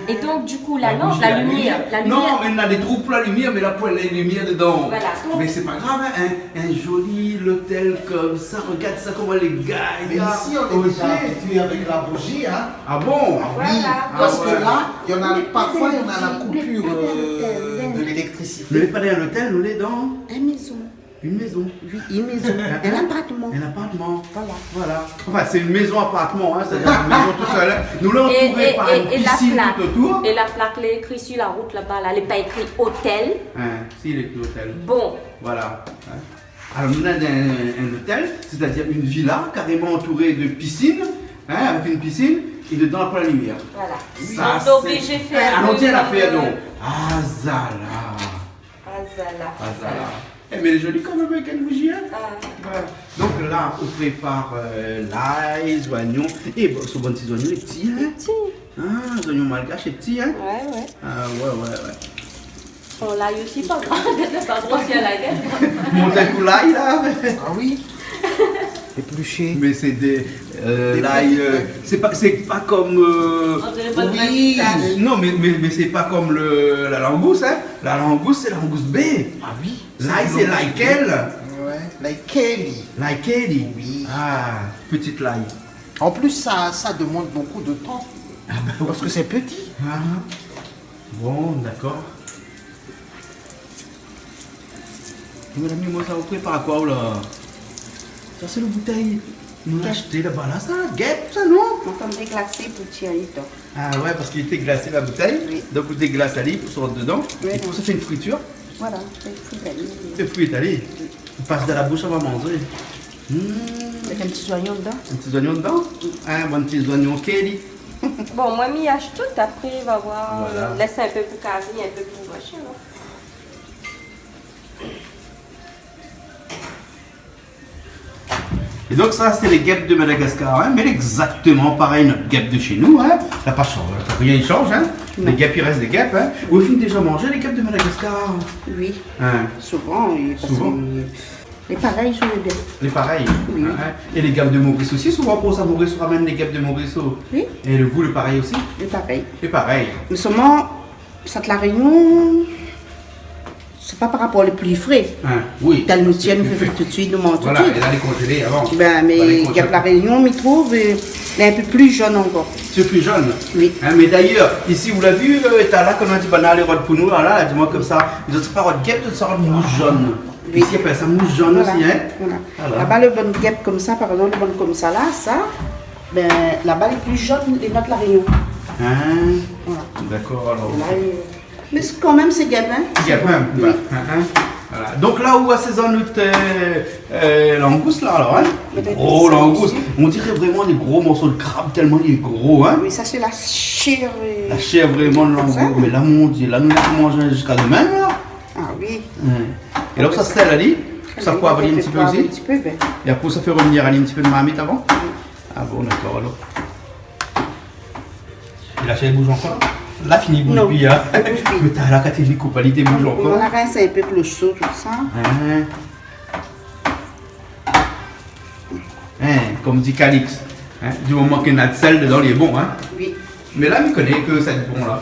É donk, du kou, la lanp, la limièr, la limièr. Non, mé néna dé trou pou la limièr, mé la poin la limièr dedan. Voilà, donk. Mé sé pa grav, hein, in, in zoli lotèl konmsa, regard sa, koman lé gayar. Mais ici, on est déjà habitué avec la bougie, hein. Ah bon ? Ah oui, parce que là, il y en a, parfois, il y en a la coupure, euh, de l'électricité. Nou lé pa dan in lotèl, nou lé dan in mézon. In mézon. Oui, in mézon. In apartman. In apartman. Voilà. Voilà. Enfin, c'est une maison-appartement, hein, c'est-à-dire une maison tout seul, hein. Nou lé antouré par une piscine tout autour. É la plak, é la plak lé ékri su la rout laba la, lé pa ékri otèl. Hein, si, lé ékri otèl. Bon. Voilà. Hein. Alors, nou lé dan in, in otèl, c'est-à-dire une villa carrément entourée de piscine, hein, avec une piscine, et dedans, la poin la limièr. Voilà. Sa, sé... Donk, oblizé fé... Eh, alon, tiens, la fé, euh, donk. Azala. Azala, azala. Eh, mé lé zoli kanmèm avèk in bouji, hein ? Ah. Ouais. Donk la, ou prépar, euh, lay, zoignon. É bon, so bann ti zoignon lé pti, hein ? Lé pti. Ah, zoignon malgash lé pti, hein ? Ouais, ouais. Ah, ouais, ouais, ouais. Bon, lay osi, pa grav, pa gro si la gèl. Mont in kou lay, la. Ah oui. Épluché. Mé sé dé, euh, lay, euh, sé pa, sé pa konm, euh, on dirait pas de... Oui. Non, mé, mé, mé sé pa konm le, la langous, hein. La langous, sé la langous bé. Ah oui. Lay, sé lay kèl ? Ouais, lay kèli. Lay kèli. Oui. Ah, petit lay. En plus, ça, ça demande beaucoup de temps. Ah ben oui. Parce que c'est petit. Ah. Bon, d'accord. Mé la, mi, moin, sa, ou prépar koi, la ? Sa, sé le boutèy. Nou la ashté laba la, sa, gèp, sa, non ? Ou konm déglasé pou tir ali dedan. Ah ouais, parske li té glasé la boutèy. Oui. Donk ou déglas ali pou sort dedan. Oui, é pou sa fé in fritir. Voilà, fé frit ali. Fé frit ali. Ou pas dan la boush, ou va manzé. Hmm. Avèk in ti zoignon dedan. In ti zoignon dedan ? In bon ti zoignon kèli. Bon, moin mi ash tout, apré va voir, voilà. Lès in pé pou kari, in pé pou machin, non ? É donk sa sé lé gèp de Madagascar, in, mé lé égzaktoman parèy nout gèp de shé nou, in. La pa shanz, la pa rien i shanz, in. Non. Lé gèp i rès dé gèp, in. Ou fine déza manzé lé gèp de Madagascar ? Oui. In. Souvan, oui, parske lé parèy sou lé gèp. Lé parèy. Oui. In. É lé gèp de Moris osi, souvan pou sa Moris ou ramèn lé gèp de Moris o. Oui. É le gou lé parèy osi ? Lé parèy. Lé parèy. Mé solman, sat La Rényon, sé pa par rapor lé pli fré. In, oui. Tèl nou tienn, nou fé frit tout suit, nou manz tout suit. Voilà, é la lé konzélé avan. Bin, mé gèp La Rényon, mi trouv, euh, lé in pé pli zone ankor. Sé pli zone. Oui. In, mé dayèr, isi, ou la vi, euh, talèr, kan nou la di banna alé rod pou nou, la, la, di amoin konmsa, zot sa pa rod gèp, zot sa rod mous zone. Oui. Isi i apèl sa mous zone osi, in. Voilà. Laba, lé bann gèp konmsa, par égzanp, lé bann konmsa la, sa, bin, laba lé pli zone, lé nout La Rényon. In. Voilà. Dakor, alor. Voilà, é Mé sé kanmèm, sé gèp, in. Gèp, in. Oui. Bin, in, in. Voilà. Donk la ou asézone nout, euh, euh, langous la, alor, in. Gro langous. On diré vréman dé gro morso de krab, tèlman li lé gro, in. Oui, sa sé la shèr, euh, konmsa. La shèr vréman de langous. Mé la, mon Dié, la nou la manz ziska domin, la. Ah oui. In. É la ou sa sèl ali, sa poiv ali in ti pé osi. In ti pé, bin. É apré ou sa fé revnir ali in ti pé dan marmit avan. Oui. Ah bon, dakor, alor. É la shèr i bouz ankor ? La fini bouz pi, in. Non, i bouz pi. Mé talèr kan té i koup ali, té i bouz ankor. Nou la rins in pé kloso, tout sa. In. In, konm di Calix, in, di moman ke na de sèl dedan, li lé bon, in. Oui. Mé la, mi koné ke sa lé bon, la.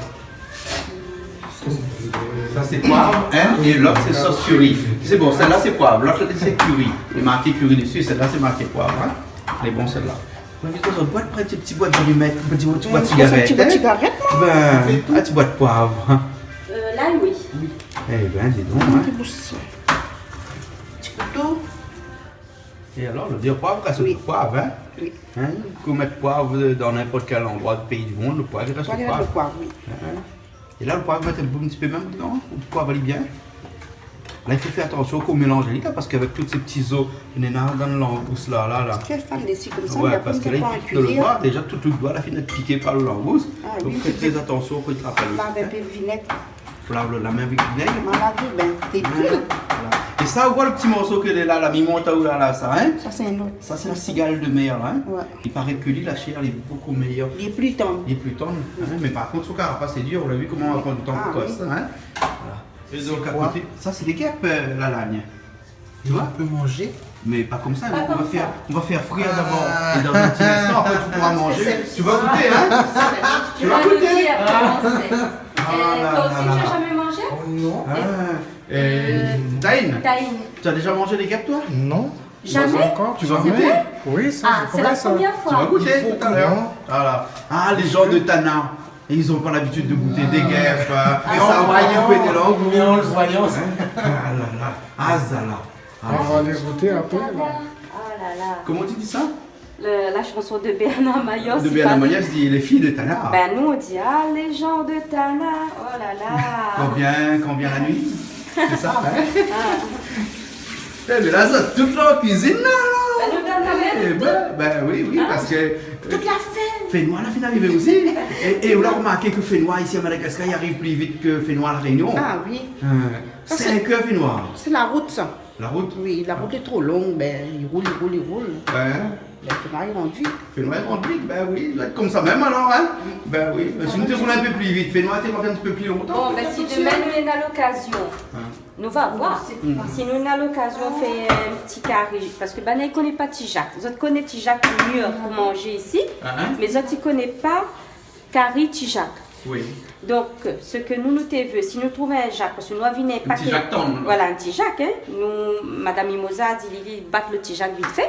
Sa sé poiv, in, é lot sé sos kari. Sé bon, sèl-la sé poiv, lot sé kari. Lé marké kari dési, sèl-la sé marké poiv, in. Lé bon, sèl-la. Mé vit, zot i boit, pran ti, ti boit zalimèt, ti boit, ti boit sigarèt, in. Ti boit sigarèt, non ? Bin, in ti boit poiv, in. Euh, la, oui. Oui. É bin, di donk, in. Ti kouto. É alor, le dir poiv, kan sé poiv, in ? Oui. In ? Ou mèt poiv dan ninport kèl landroi du péi du mond, le poiv i rès le poiv. Poiv i rès le poiv, oui. In ? É la, le poiv, mèt in bon ti pé mèm dedan, ou poiv ali bien. La, i fo fé atansion kan ou mélanz ali, la, parske avèk tout sé ti zo néna dan le langous, la, la, la. Fé fane dési konmsa, mé apré, parske la, i pik dan le doi. Déza, tout le doi la fine èt piké par le langous. Ah oui, sé vré. Donk, fé tré atansion kan i trap ali. Lav in pé vinèg. Fo lav la min avèk vinèg. Ma lavé, bin, té pli. Voilà. É sa, ou voi le ti morso ke lé la, la, mi mont aou la, la, sa, in ? Sa, sé in ot. Sa, sé la sigal de mèr, la, in ? Ouais. I paré ke li, la shèr, lé bokou méyèr. Li lé pli tann. Li lé pli tann, in ? Mé par kont, son karapas, lé dir. Ou la vi koman i pran du tan pou koi sa, in ? Ah oui. Voilà. É donk, a koté, sa, sé lé gèp, euh, la lagne. Tu vois ? On peut manger. Mé pa konmsa, nou va fé, nou va fé frir dabor. Ah. É dan in ti instan, apré, ou poura manzé. Tu vas goûter, hein ? Tu vas goûter. Ah. Ah là là là. Euh, toi aussi, tu as jamais mangé ? Oh non. Ah. Euh, Taïn, tu as déjà mangé des guêpes, toi ? Non. Jamais ? Pas encore. Tu vas goûter ? Oui, ça, c'est vrai, ça. Ah, c'est la première fois. Tu vas goûter tout à l'heure. Voilà. Ah, les gens de Tana, ils ont pas l'habitude de goûter des guêpes, hein. Ah. Et ça, on va y couper des langues. Mais en le voyant, ça. Hein ? Ah là là. Ah, ça là. Ah. On va aller goûter après, là. Oh là là. Comment tu dis ça ? Le, la chanson de Bernard Mayor, c'est pas... De Bernard Mayor, je dis les filles de Tana. Ben, nous, on dit, ah, les gens de Tana, oh là là. Quand vient, quand vient la nuit, c'est ça, hein ? Ah. Eh, mé la, zot tout la kuizine la, la. Ben, nou la kanmèm. Eh ben, ben oui, oui, hein ? Parske, euh, tout la fèn. Fénoir la fine arivé osi. É, é ou la remarké ke fénoir isi à Madagascar, i ariv pli vit ke fénoir La Réunion. Ah oui. Euh, sa, sé sink èr fénoir. Sé la rout, sa. La rout ? Oui, la rout lé tro long, ben, i roul, i roul, i roul. Ouais. Ben, fénoir i rant vit. Fénoir i rant vit, ben oui, la, konmsa mèm alor, hein ? Ben oui, ben, si nou té roul in pé pli vit, fénoir té rant in ti pé pli lontan. Bon, ben, si demin nou néna lokazion, nou va voir. Hmm. Si nou néna lokazion fé in ti kari, parske banna i koné pa tijak. Zot i koné tijak, mé pou manzé isi, mé zot i koné pa kari tijak. Oui. Donk, sak nou, nou té vé, si nou trouv in jak, parske nou la vi in pakèt... In tijak tann, non ? Voilà, in tijak, hein. Nou, Madame Mimosa la di, li, li bat le tijak vit fé.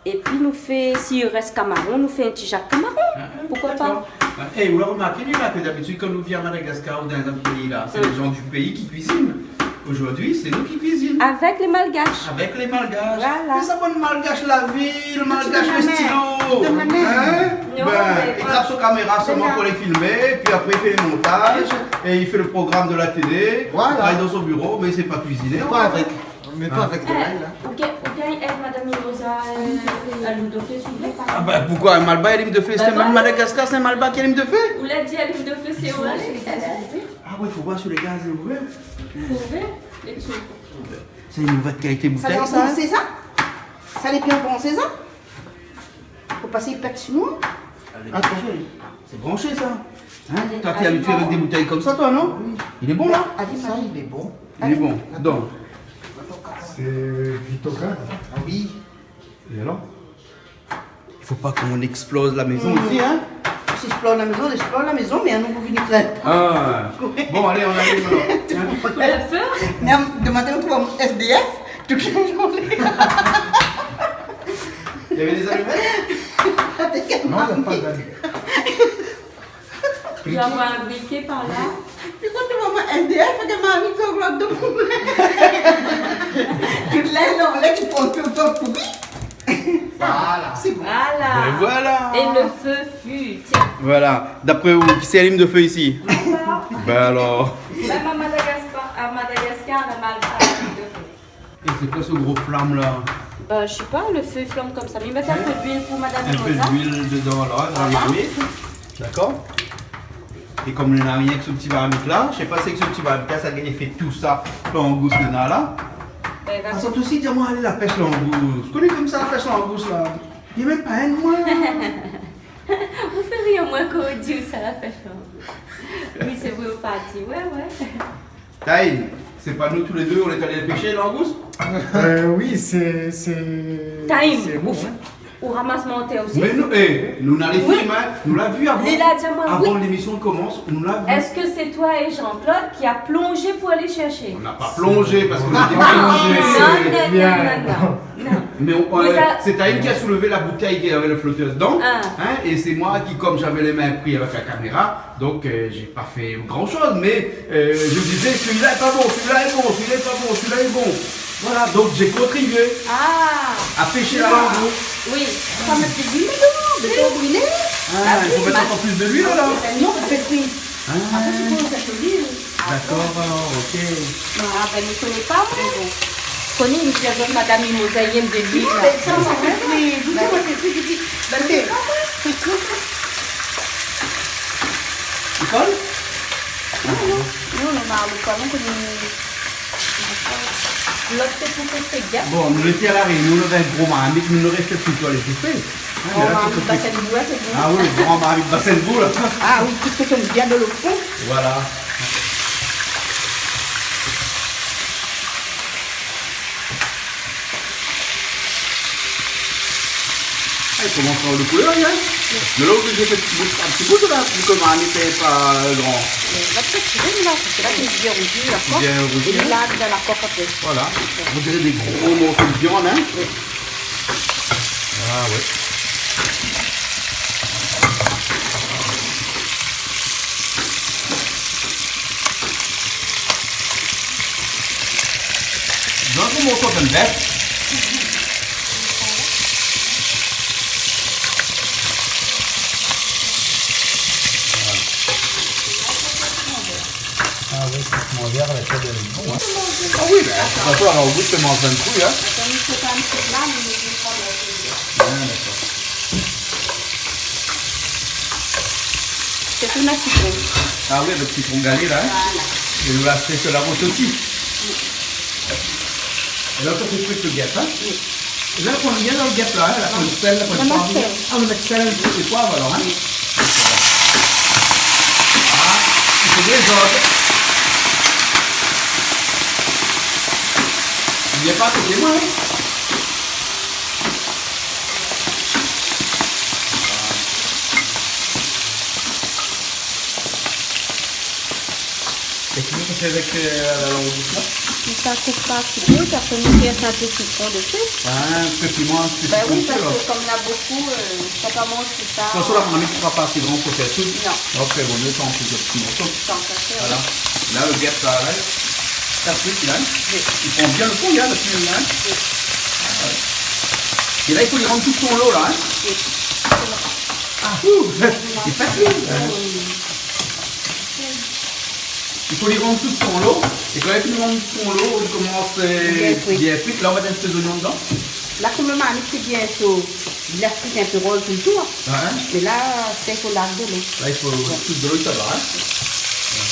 Épi nou fé, si i rès kamaron, nou fé in tijak kamaron. Ah, dakor. Poukoi pa ? Eh, ou la remarké, li, la, ke d'abitid, kan nou vien à Madagascar ou dan in ot péi, la, sé les gens du pays qui cuisinent. Zordi, sé nou ki kuizine. Avèk lé Malgash. Avèk lé Malgash. Voilà. Mé sa, bann Malgash la vil, Malgash la mèr. Donn la min. Hein ? Non, mé i trap son kaméra solman pou lé filmé, épi apré i fé lé montaz, é i fé lo program de la télé, i travay dan son biro, mé sé pa kuiziné, an fèt. Mé pa avèk de lay, la. Ou gingn èd Madam Mimoza, euh, alim do fé, s'il vous plaît ? Ah ben, poukoi ? Malbar i alim do fé, sé mèm Madagascar, sé Malbar ki alim do fé. Ou la di alim do fé, sé vré. Ah ouais, fo voir si lo gaz lé ouvèr. Fo ouvèr, é tou. Sé in mové kalité boutèy, sa, hein ? Sa lé bien bransé, sa ? Fo pasé pèt sinon. Atann. Sé branshé, sa. Hein ? Toi, t'es habitué avec des bouteilles comme ça, toi, non ? Oui. Il est bon, là ? Sa, lé bon. Il est bon. Donc. C'est Vitocaz. Ah oui. Et alors ? Il faut pas qu'on explose la maison ici, hein ? Si i ésploz la mézon, i ésploz la mézon, mé anou, nou fini trè. Ah. Bon, allez, on allume alors. Hein ? Ou la pèr ? Mé, euh, domin, nou trouv in S D F, tout la journée. Il y avait des allumettes ? Non, il y a pas d'allumettes. Il doit avoir un briquet par là. Pi kan ou trouv in S D F, fo ke marmit i sort lot de problèm. Tout la, non, la, tu prends tout le temps pourri. Voilà. C'est bon. Voilà. Ben voilà. Et le feu fut. Tiens. Voilà. D'après vous, qui c'est alim de feu ici ? Moi. Ben alors. Même à Madagascar, à Madagascar, on a mal parlé de feu. Et c'est quoi ce gros flamme là ? Ben, je sais pas, le feu flambe comme ça. Mais mettre un peu d'huile pour Madame Mimosa. Un peu d'huile dedans, là, dans la marmite. D'accord ? Et comme nou na rienk so ti marmit la, mi koné pa si èk so ti marmit la, sa i gingn fé tout sa, langous néna la. Ben, va. Sa sort osi, di amoin, alé la pèsh langous. Ou koné koman sa, la pèsh langous la ? Li mèm pa èd amoin. Ou fé rir amoin kan ou di sa, la pèsh langous. Oui, sé vré, ou parti. Ouais, ouais. Taïn, c'est pas nous tous les deux, on est allés pêcher langouste ? Euh, oui, c'est, c'est, Taïn, c'est bon, hein. Ou ramas mantèr osi ? Mé nou, eh, nou na lé film, hein. Nou la vi avan, avan l'émission i komans, nou la vi. Est-ce que c'est toi et Jean-Claude qui a plongé pour aller chercher ? On n'a pas plongé parce qu'on était bien. Non, non, non, non, non. Mé on, euh, c'est Taïn qui a soulevé la bouteille qui avait le flotteur dedans, hein, et c'est moi qui, comme j'avais les mains prises avec la caméra, donc, euh, j'ai pas fait grand-chose, mais, euh, je disais, celui-là est pas bon, celui-là est bon, celui-là est pas bon, celui-là est bon. Voilà, donc j'ai contribué à pêcher la langouste. Ah. Oui. Fo mèt de luil dedan, de lo brilé. Ah, il faut mettre encore plus de l'huile, alors ? Ah oui, ben non, on fait cuire. Ah. Après, tu peux mettre de l'huile. D'accord, alors, ok. Ah, ben, mi koné pa, moin. Mé bon. Koné, mi di azot Madam Mimosa i èm de luil, la. Non, mé sa, sa fé frir. Dousman, sa fé frir, mi di, ben, sé pa moin. Li kol ? Non, non. Non, non, mé alor, koman koné. Lot, sé pou fé frit. Bon, nou lété a La Rényon, nou lavé in gro marmit, mé nou rès pli tard, lé fé. Ah, mé la, marmit Basin Boula, sé bon. Ah oui, gran marmit Basin Boula. Ah oui, tout sak i vien de lo fon. Voilà. Ah, i komans pran lo koulèr, hein. Mé la, ou oblizé fé in ti bout, in ti bout la, pou ke marmit lé pa, euh, gran. Mé va fé tiré la, parske la, lé bien rouzi, dakor ? Bien rouzi, hein. É la, dan la kok apré. Voilà. On dirait des gros morceaux de viande, hein. Oui. Ah ouais. Donk, nou mont an bèf. Voilà. Ah oui, sé mon vèr, la tèt de bon, hein. Ah oui, ben, de tout fason, la langous, sé manzé in kou, hein. Atann, mi fé pa in ti pla, mé mi fé pa la. Ah, dakor. Sé tout in sitron. Ah oui, avèk sitron galé, la, hein. Voilà. É nou la fé sèl la rosoti. Oui. É la, sa sé frit lo gèp, hein. Oui. É la, ou pran bien dan lo gèp la, hein, la, pran sèl, la, pran poiv. Mèt sèl. Ah, ou mèt sèl é poiv alor, hein. Oui. Ah, sé vré, sa va fé. Vien pa koté moin, hein. É koman ou fé avèk, euh, la langous la ? Ou sa koup par ti bout, apré ou mèt in pé sitron dési. Ah, in pé piman, in pé sitron, alor. Ben oui, parske konm na bokou, euh, sa pa manz tout sa. De tout fason, la marmit sra pa asé gran pou fé tout. Non. Donk, euh, vo mié fé an pli ti morso. Voilà. La, lo gèp, sa arèt. Sa kui la, in ? Oui. I pran bien lo fon, in, lo fon la, in ? Oui. Ah, ouais. É la, i fo li rann tout son lo la, in ? Oui. Ah, ouh, lé fasil, in ? Oui. I fo li rann tout son lo. É kan li rann tout son lo, li komans, euh, bien kui. Bien kui. La, nou va mèt in ti pé zoignon dedan. La, konm lo marmit lé bien sho, li lès in pé roz toutour. Ouais. Mé la, sé pou lav dolo. La, i fo tout dolo, sa va, in ? Ouais.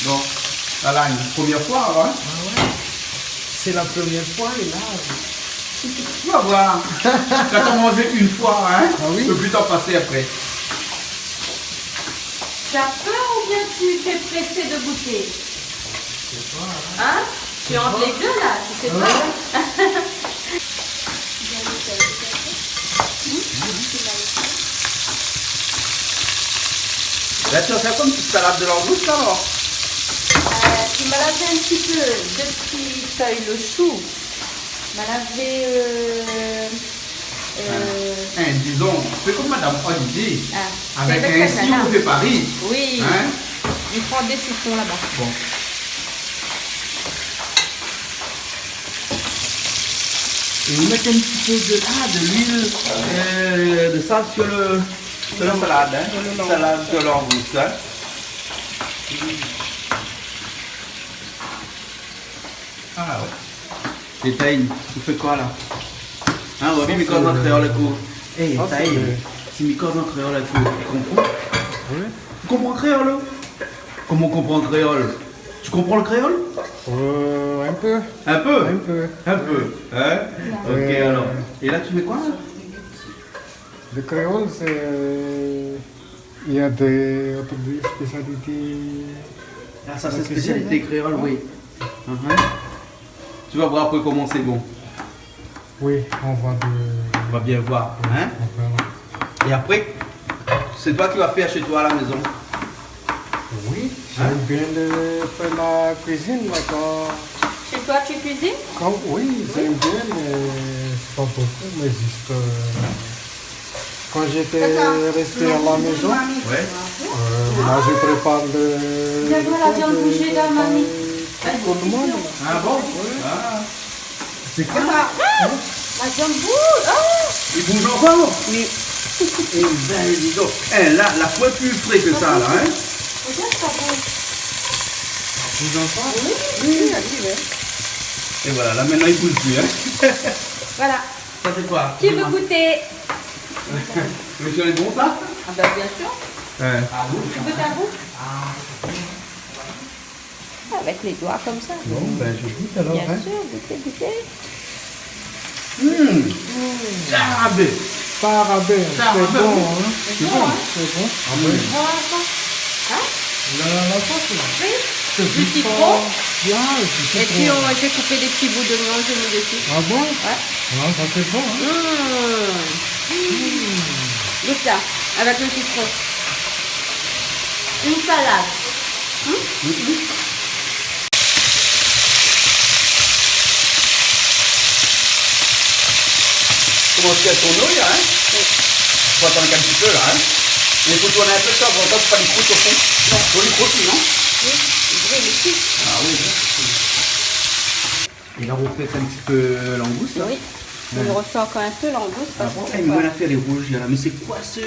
Bon, la, la, in promié foi, in ? Ah ouais. Sé la promié foi, é la, tu vas voir. Kan ou manz in foi, in, ah oui, ou pé pli tan pasé apré. Tu as peur ou bien tu t'es pressé de goûter ? Je sais pas, hein. Hein ? Tu es entre les deux, là, tu sais pas. Ah ouais. La, tu vas faire comme une salade de langouste, alors ? Euh, tu m'as lavé un petit peu de petits feuilles de chou. Ma lavé, euh, euh, in, in, dizon, fé konm madam Olivier, ah, avèk in sitron de Paris. Oui. In ? I pran dé sitron laba. Bon. É ou mèt in ti pé de, ah, de luil, euh, de sèl sur le, sur la salade, in ? Sur le langouste. Salade de langouste, in ? Ah ouais. É Taï, ou fé koi la ? In, ou la vi mi koz an kréol èk ou. Eh, Taï, si mi koz an kréol èk ou, ou konpran ? Oui. Ou konpran kréol, ou ? Koman ou konpran kréol ? Tu comprends le créole ? Euh, un peu. Un peu ? Un peu. Un peu, in ? Oui. Ok, alors. Et là, tu fais quoi, là ? Le créole, c'est, il y a des, autres spécialités. Ah, ça, c'est spécialité créole, oui. Mhm. Tu vas voir après comment c'est bon. Oui, on va de... On va bien voir, hein ? On va voir. Et après, c'est toi qui vas faire chez toi à la maison ? Oui, j'aime bien de faire la cuisine, d'accord. Chez toi, tu cuisines ? Oui, j'aime bien, mais pas beaucoup, mais juste, euh, quand j'étais resté à la maison, euh, moi, je prépare le, la viande bouchée pour tout le monde. Ah bon ? Ah. C'est quoi ? Ah, la viande bouge. Ah. Il bouge encore ? Oui. Eh ben, dis donc. Eh, là, la poêle plus frais que ça, là, hein ? Regarde, ça bouge. Ça bouge encore ? Oui, oui, oui. Et voilà, là, maintenant, il bouge plus, hein ? Voilà. Ça, c'est quoi ? Qui veut goûter ? Mais c'est bon, ça ? Ah ben, bien sûr. Ouais. Tu goûtes à vous ? Avec les doigts comme ça. Bon, ben, je goûte alors, hein. Bien sûr, goûtez, goûtez. Mmh. Sarabé. Sarabé, c'est bon, hein. C'est bon, hein. C'est bon. Ah ben. Voilà. Hein ? La, la sauce, là. Oui. Du citron. Ah, du citron. Et puis, on, j'ai coupé des petits bouts d'oignon, j'ai mis dessus. Ah bon ? Ouais. Ah, ça, c'est bon, hein. Mmh. Mmh. Goûte ça, avec le citron. Une salade. Hmm ? Komansé a tourné, la, in ? Oui. Fo atann in ti pé, la, in ? Mé fo tourn in pé sa, pou pa li krout o fon. Non. Fo li krout, non ? Oui, li bril isi. Ah oui, oui. É la, ou fé in ti pé langous, la ? Oui. Ouais. Mi rofé ankor in pé langous. Ah bon ? Eh, mé moin la fé lé rouj, la. Mé sé koi se,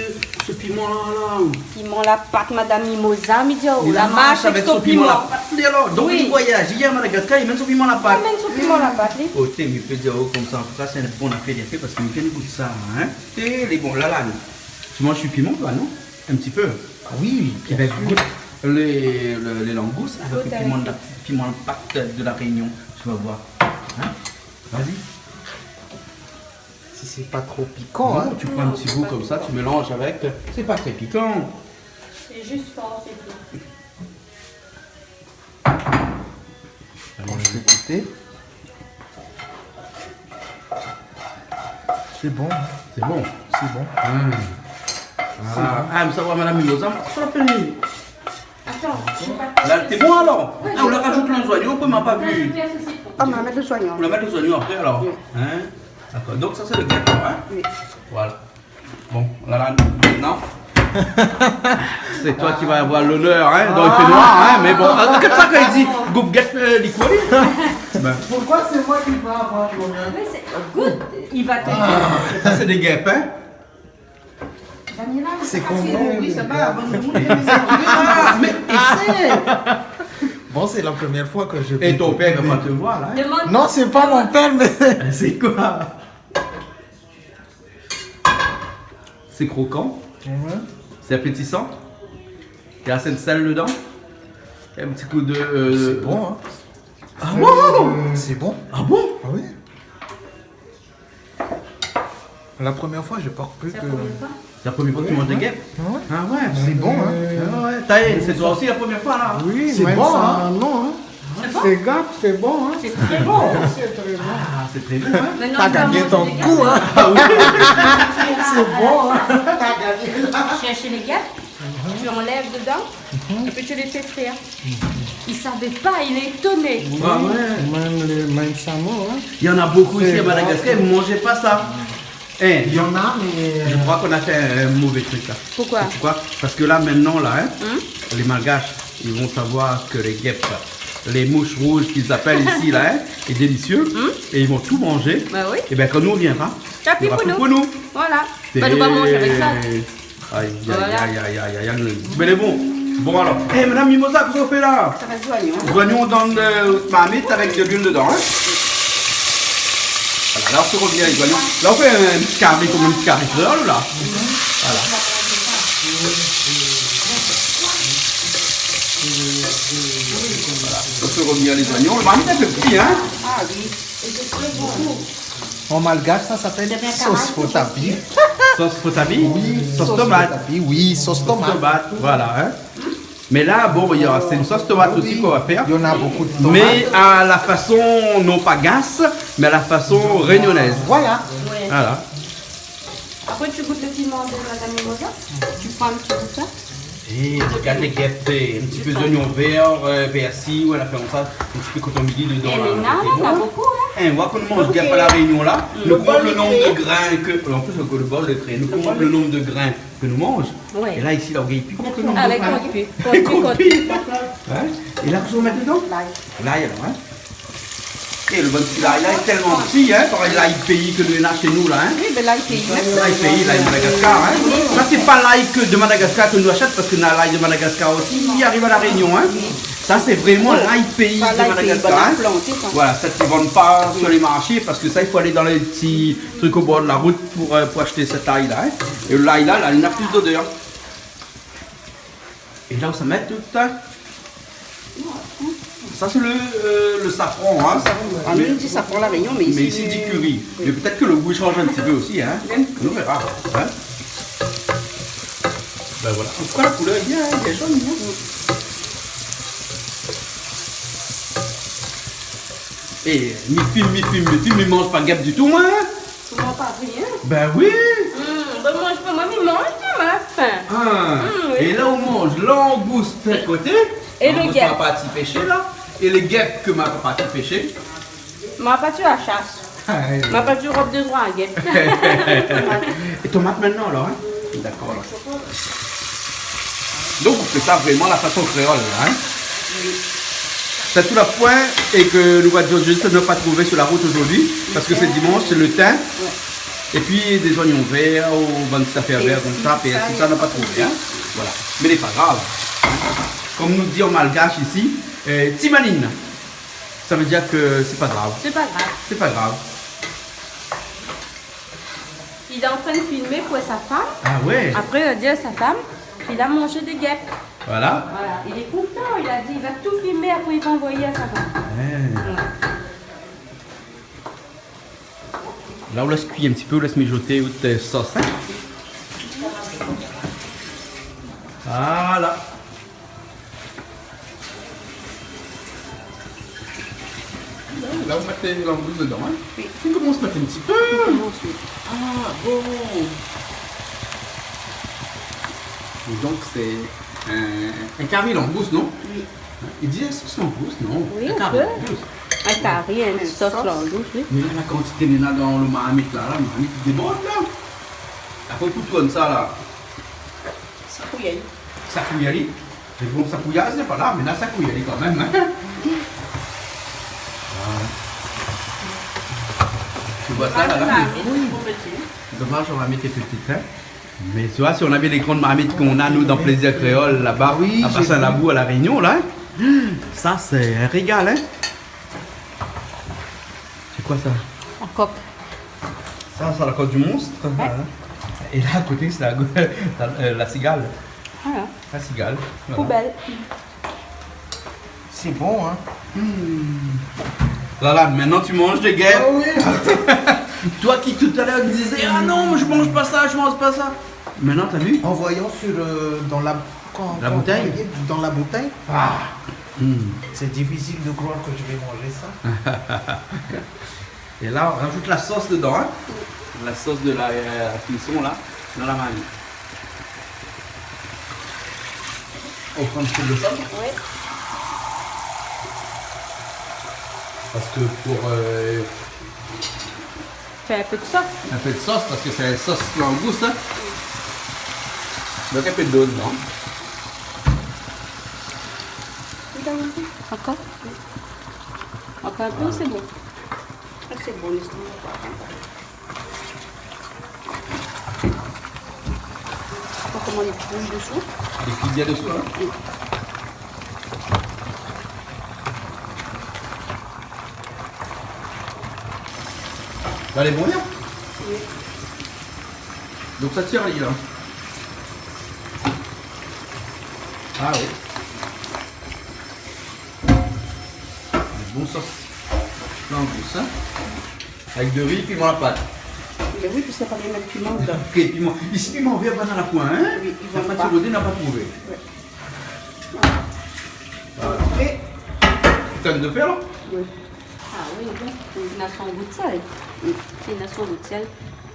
se piman-la, la ? Piman la pat, madam Mimosa, mi di aou, la marsh avèk son piman la pat, li, alor. Donk, li voyaz, li vien a Madagascar, li amenn son piman la pat. Li amenn son piman la pat, li. Oté, mi pé dir aou konmsa, an tou ka, sé in bon afèr li la fé, parske mi vien gout sa, in. É lé bon, la, la, non. Tu manges du piment, toi, non ? Un petit peu. Ah oui, bien sûr. Eh ben, goûte les, le, les langoustes avec le piment de la, piment de Pâques de la Réunion. Tu vas voir. Hein ? Vas-y. Si c'est pas trop piquant, hein. Non, tu prends un petit bout comme ça, tu mélanges avec. C'est pas très piquant. C'est juste fort, c'est tout. Bon, je vais goûter. C'est bon, hein. C'est bon. C'est bon. Hmm. Voilà. Ah, mi sa voir madam Mimosa, sa la fini. Attends, je sais pas. La, lé bon, alor ? Oui, oui. Ah, ou la rajout lé zoignon, apré, ma pa vu. Ah, ma mèt lé zoignon. Ou la mèt lé zoignon apré, alor ? Oui. Hein ? D'accord. Donc, ça, c'est le gratin, hein ? Oui. Voilà. Bon, la, la, maintenant, C'est toi qui vas avoir l'honneur, hein. Donk, i fé noir, hein, mé bon, ah, konmsa, kan li di, goup gèt, euh, li koné. Ben. Pourquoi c'est moi qui vais avoir l'honneur ? Mais c'est good, il va te dire. Sa sé dé gèp, hein. Vanilla, c'est combien, oui, ça va, avant de nous, les gars ? Ah, mais essaie. Bon, c'est la première fois que je vais goûter. Et ton père va pas te voir, là, hein ? Demande. Non, c'est pas mon père, mais... C'est quoi ? C'est croquant. Mhm. C'est appétissant. Il y a assez de sel dedans. Il y a un petit coup de, euh... C'est bon, hein. Ah bon ? C'est bon. Ah bon ? Ah oui. La première fois, j'ai pas cru que... C'est la première fois ? C'est la première fois que tu manges des guêpes ? Ouais. Ah ouais. C'est bon, hein ? Ah ouais. Taïe, c'est toi aussi la première fois, là, hein ? Oui, c'est bon, hein ? C'est bon ? C'est gâte, c'est bon, hein ? C'est très bon. C'est très bon. Ah, c'est très bon, hein ? Maintenant, t'as gagné ton coup, hein ? Ah oui. C'est bon, hein ? T'as gagné, là. Cherche les guêpes, tu enlèves dedans, et puis tu les fais frire. Il savait pas, il est étonné. Oui, ah ouais. Même les, même Samoa, hein. Il y en a beaucoup ici à Madagascar, vous mangez pas ça. Eh, il y en a, mais, euh, je crois qu'on a fait un, un mauvais truc, là. Pourquoi ? Pourquoi ? Parce que là, maintenant, là, hein, les Malgaches, ils vont savoir que les guêpes, les mouches rouges qu'ils appellent ici, là, hein, est délicieux, et ils vont tout manger. Bah oui. Et ben, quand nous, on viendra, il y aura plus pour nous. Voilà. Bah, nous, on va manger avec ça. Ay, ay, ay, ay, ay, ay. Mé lé bon. Bon, alor. Eh, madame Mimosa, kosa ou fé la ? Sa va, zoignon. Zoignon dan, euh, marmit avèk de luil dedan, hein. Voilà, la, ou fé revnir lé zoignon. La, ou fé in ti kari, konm in ti kari kréol, la. Voilà. Voilà. Ou fé revnir lé zoignon. Lo marmit lé pti, hein. Ah oui. En malgache, ça s'appelle sauce frotabille. Sauce frotabille ? Oui, sauce tomate. Oui, sauce tomate. Sauce tomate, voilà, hein. Mais là, bon, il y a, c'est une sauce tomate aussi qu'on va faire. Oui, il y en a beaucoup de tomates. Mais à la façon, non pas gasse, mais à la façon réunionnaise. Voilà. Ouais. Voilà. Après, tu goûtes le piment de Madame Mimosa. Tu prends un petit bout de ça. Eh, regarde les guêpes, un petit peu d'oignon vert, euh, persil, ou la fé konmsa, in ti pé koton mili dedan, la. Eh, mais non, on a beaucoup, hein. Eh, ou oi koman nou manz gèp à La Réunion, la. Mm. Nou kont le nombre de grains que, en plus, le bol lé pré, nou kont le nombre de grains que nou manz. Ouais. É la, isi, la, ou gingn pi kont le nombre de grains. Ah, la, i kont pi. I kont pi. Hein ? É la, kosa ou mèt dedan ? Lay. Lay, alor, hein. É lo bann ti lay la lé tèlman pti, hein, parèy lay péi ke nou néna shé nou la, hein. Oui, bin lay péi, hein. Lay péi, lay Madagascar, hein. Oui. Sa sé pa lay ke de Madagascar ke nou ashèt, parske na lay de Madagascar osi i ariv La Réunion, hein. Oui. Sa sé vréman lay péi de Madagascar, hein. Voilà, sa i vann pa sur les marchés, parske sa i fo alé dan lé ti truk o bor de la rout pou, euh, pou ashté sèt lay la, hein. É lay la, la, li na plis d'odèr. É la ou sa mèt tout sa. Sa sé le, euh, le safran, hein. Safran. Ah, nou, nou di safran La Réunion, mé isi, i di kari. Oui. Mé pétèt ke le gou i shanj in ti pé osi, hein. Nou vèra, hein. Bin voilà. An tou ka, la koulèr lé bien, hein, lé jone, hein. É mi fim, mi fim, mi fim, mi manz pa gèp ditou, moin, hein. Koman pa rien ? Bin oui. Hmm, bin manz pa, moin mi manz, moin la fin. Ah. Hmm, oui. É la ou manz langous d'in koté, é le gèp. Langous ma parti pèshé la, é le gèp ke ma parti pèshé. Ma parti la shas. Ah, oui. Ma parti rob de troi gèp. É tomat mintnan alor, hein ? Dakor, alor. Donk, ou fé sa vréman la fason kréol, la, hein ? Oui. Sa tout la poin é ke nou va dir zis nou la pa trouvé sur la rout zordi, parske sé dimansh, sé le tin. Ouais. Épi dé zoignon vèr ou bann ti zafèr vèr konmsa, pèrsil, sa, nou la pa trouvé, hein. Voilà. Mé lé pa grav. Konm nou di an malgash isi, euh, ti malin. Sa i vé dir ke sé pa grav. Sé pa grav. Sé pa grav. Il est en train de filmer pour sa femme. Ah ouais. Après, il va dire à sa femme qu'il a mangé des guêpes. Voilà. Voilà. Il est content. Il a dit, il va tout filmer, après il va envoyer à sa femme. Ouais. Ouais. La ou lès kui in ti pé, ou lès mijoté out, euh, sos, hein. Voilà. La ou mèt langous dedan, hein ? Oui. Ou komans mèt in ti pé. Ou komans, oui. Ah bon. É donk sé in, in kari langous, non ? Oui. I di in sos langous, non ? Oui, in kari langous. In kari, in sos langous, oui. Mé la, la kantité néna dan lo marmit la, la marmit i débord la. Apré pou tourn sa la. Sapouy ali. Sapouy ali. Mé bon, sapouyaz lé pa la, mé la, sapouy ali kan mèm, hein. Voilà. Tu vois ça, là, là ? Oui. Dommage, ma marmit lé ptit, hein. Mé tu vois, si on avait les grandes marmites qu'on a, nous, dans Plaisir Créole, là-bas, à Bassin Labou, à La Réunion, là, hein, ça, c'est un régal, hein. C'est quoi ça ? La coque. Ça, c'est la coque du monstre. Ouais. Hein. Et là, à côté, c'est la, la, euh, la cigale. Voilà. La cigale. Voilà. Poubelle. C'est bon, hein ? Hmm. Là, là, maintenant tu manges, les gars. Ah oui. Toi qui tout à l'heure disais, « Ah non, je mange pas ça, je mange pas ça. » Maintenant, t'as vu ? En voyant sur, euh, dans la, quand, La quand bouteille. on voyait dans la bouteille, ah, hmm, c'est difficile de croire que je vais manger ça. Et là, on rajoute la sauce dedans, hein. La sauce de la, euh, cuisson, là, dans la marmite. On prend un petit peu de sel. Oui. Parce que pour, euh, Fé in pé de sos. Un peu de sauce, parce que c'est sauce langouste, hein. Donc, un peu d'eau dedans. Encore ? Encore un peu, c'est bon. Ah, c'est bon, l'estomac. Faut comment il bouge dessous. Il cuit bien dessous, hein ? Oui. Là, les bouillants ? Oui. Donc, ça tire, là. Ah oui. Bon sauce. Là, on goûte ça. Avec de riz, piment à la pâte. Ben oui, puisqu'il n'y a pas de piman dedans. Ok, piment. Ici, piment vert, banane à point, hein ? Oui, ils vendent pas. N'a pas trouvé, n'a pas trouvé. Ouais. Voilà. Et tu as de faire, là ? Oui. Ah oui, bon. Il a son goût de sel. Oui. Il a son goût de sel.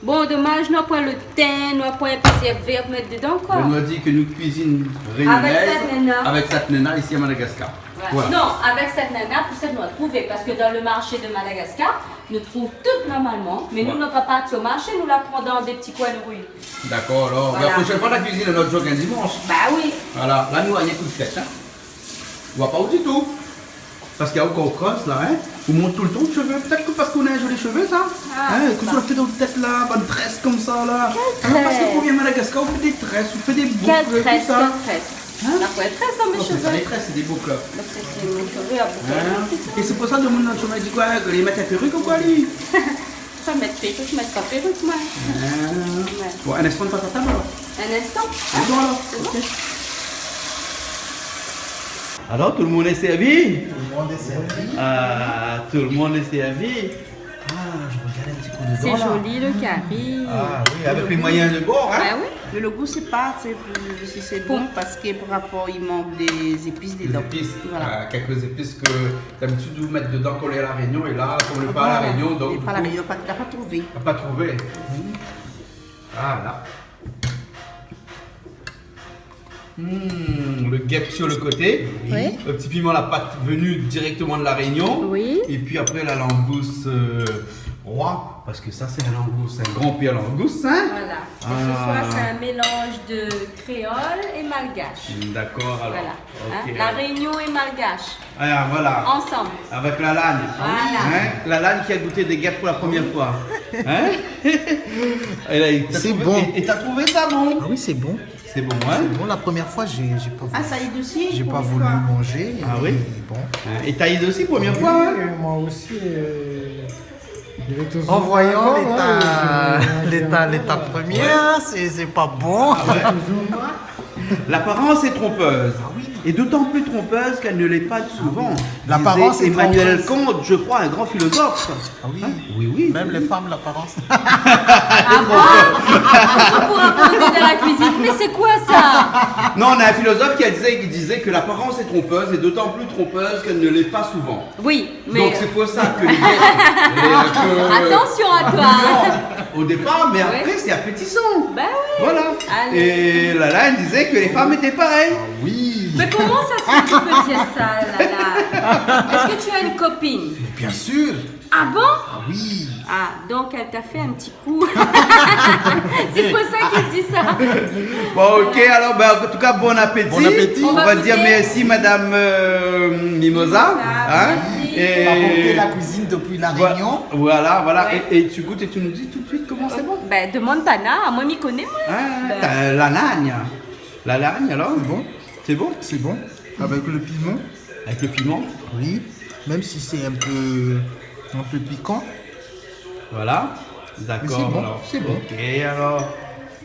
Bon, domaz, nou la poin lo tin, nou la poin zépis vèr pou mèt dedan, koi. Mé nou la di ke nou kuizine rényoné avèk sèt néna. Avèk sèt néna isi a Madagascar. Voilà. Voilà. Non, avèk sèt néna, pou sèt nou la trouvé, parske dan lo marshé de Madagascar, nou trouv tout normalman, mé nou, nou la pa parti o marshé, nou la pran dan dé ti koin de ri. Dakor, alor, la proshèn foi, la kuizine in ot zour in dimansh. Ba oui. Voilà, la nou la rien kou d'tèt, hein. Ou va pa ou ditou. Parske ankor ou kroz la, hein. Ou mont toultan out shové. Pétèt ke parske ou na in zoli shové, sa. Ah, hein, ke ou la fé dan out tèt la, bann très konmsa la. Kèl très ? Alor, parske ou vien Madagascar, ou fé dé très, ou fé dé bouk, tousa. Kèl très ? Kèl très ? Hein ? Na poin très dan mé shové. Non, sé pa dé très, sé dé bouk la. Donk sé, sé mon shové a bouk. Hein ? É sé pou sa, demoun dan lo shomaz i di koi, li mèt in périk ou koi, li ? Sa mèt périk, mèt pa périk, moin. Ah. Ouais. Bon, in instan, nou pas a tab, alor. In instan. Sé bon, alor. Sé bon. Ok. Alor, tout le monde est servi ? Tout le monde est servi. Ah, tout le monde est servi. Ah, je regarde un petit coup dedans, là. C'est joli, le cari. Ah oui, avec les moyens de bord, hein. Bah oui. Mais le goût, c'est pas, c'est, si c'est bon, parce que par rapport, il manque des épices dedans. Des épices, voilà. Euh, quelques épices que d'habitude, ou mèt dedan kan ou lé La Réunion, é la, kan ou lé pa La Réunion, donk, du coup, la pa trouvé. La pa trouvé. Ah, la. Hmm, le guêpe sur le côté. Oui. Le petit piment, la pâte venue directement de La Réunion. Oui. Et puis après, la langouste, euh, roi, parce que ça, c'est un langouste, un grand père langouste, hein. Voilà. Et ce soir, c'est un mélange de créole et malgache. D'accord, alors. Voilà. Hein, ok, La Réunion et malgache. Ah, voilà. Ensemble. Avec Lalane. Voilà. Hein ? Lalane qui a goûté des guêpes pour la première fois. Hein ? C'est bon. Et, et t'as trouvé ça bon ? Ah oui, c'est bon. C'est bon, hein ? C'est bon, la première fois, j'ai, j'ai pas voulu, j'ai pas voulu manger, mais bon. Ah, ça, il aussi, première fois, hein ? Ah oui ? Hein, et Taïd aussi, première fois, hein ? Oui, moi aussi, euh, En voyant l'état, l'état première, c'est, c'est pas bon. Ah ouais. L'apparence est trompeuse. Ah oui. Et d'autant plus trompeuse qu'elle ne l'est pas souvent, disait Emmanuel Kant, je crois, un grand philosophe. Ah oui. Hein ? Oui, oui, oui. Même les femmes, l'apparence. Ah bon ? On pourra pas rentrer dans la cuisine. Mais c'est quoi ça ? Non, on a un philosophe qui a dit, qui disait que l'apparence est trompeuse et d'autant plus trompeuse qu'elle ne l'est pas souvent. Oui, mais... Donc, c'est pour ça que les guêpes, euh, que... Attention à toi. Non, au départ, mais après, c'est appétissant. Ben oui. Voilà. Allez. Et Lalane disait que les femmes étaient pareilles. Ah oui. Mais comment ça se fait que tu peux dire ça, Lala ? Est-ce que tu as une copine ? Mais bien sûr. Ah bon ? Ah oui. Ah, donc elle t'a fait un petit coup. C'est pour ça qu'il dit ça. Bon, ok, alors, ben, en tout cas, bon appétit. Bon appétit. On va dire merci, Madame, euh, Mimosa, hein, merci. Et apporter la cuisine depuis La Réunion. Voilà, voilà. Ouais. Et, et tu goûtes et tu nous dis tout de suite comment c'est bon. Ben, demande Tana, moi, m'y connais, moi. Ah, ben. T'as la lagne. La lagne, alors ? C'est bon. C'est bon ? C'est bon. Avec le piment ? Avec le piment ? Oui. Même si c'est un peu, un peu piquant. Voilà. D'accord, alors. Mais c'est bon, c'est bon. Ok, alors.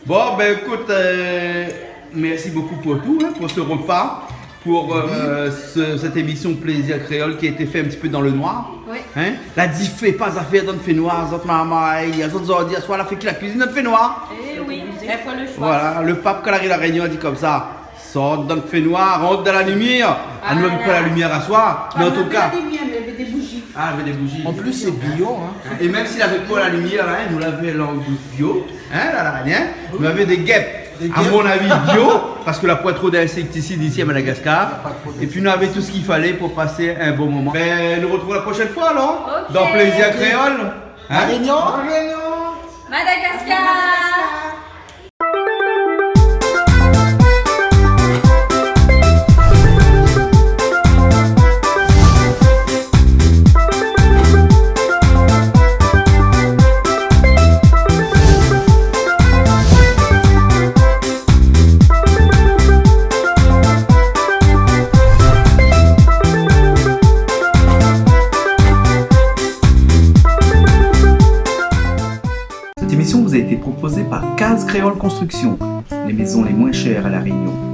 Bon, ben, écoute, euh, merci beaucoup pour tout, hein, pour ce repas, pour, euh, ce, cette émission Plaisir Créole qui a été fait un petit peu dans le noir. Oui. Hein ? La di fé pa zafèr dan fénoir, zot marmay, zot zordi, aswar la fé ki la kuizine dan fénoir. Eh oui, il faut le choix. Voilà, le pape, kan la ariv La Réunion, la di konmsa, sort dan fénoir, rant dan la limièr. Ah, nou lavé pa la limièr aswar, mais en tout cas. Ah, navé la limièr, mais navé des bougies. Ah, navé des bougies. En plus, c'est bio, hein. Et même si lavé pa la limièr, hein, nou lavé langoust bio, hein, la, la, rien. Nou lavé des guêpes, à mon avis, bio, parce que la poin tro d'insecticides ici à Madagascar. Y a pas trop d'insecticides. Et puis, nou lavé tout ce qu'il fallait pour passer un bon moment. Ben, nous retrouvons la prochaine fois, alors, dans Plaisir Créole. Ok. Hein ? La Réunion. La Réunion. Madagascar. Cette émission vous a été proposée par Case Créole Construction, les maisons les moins chères à La Réunion.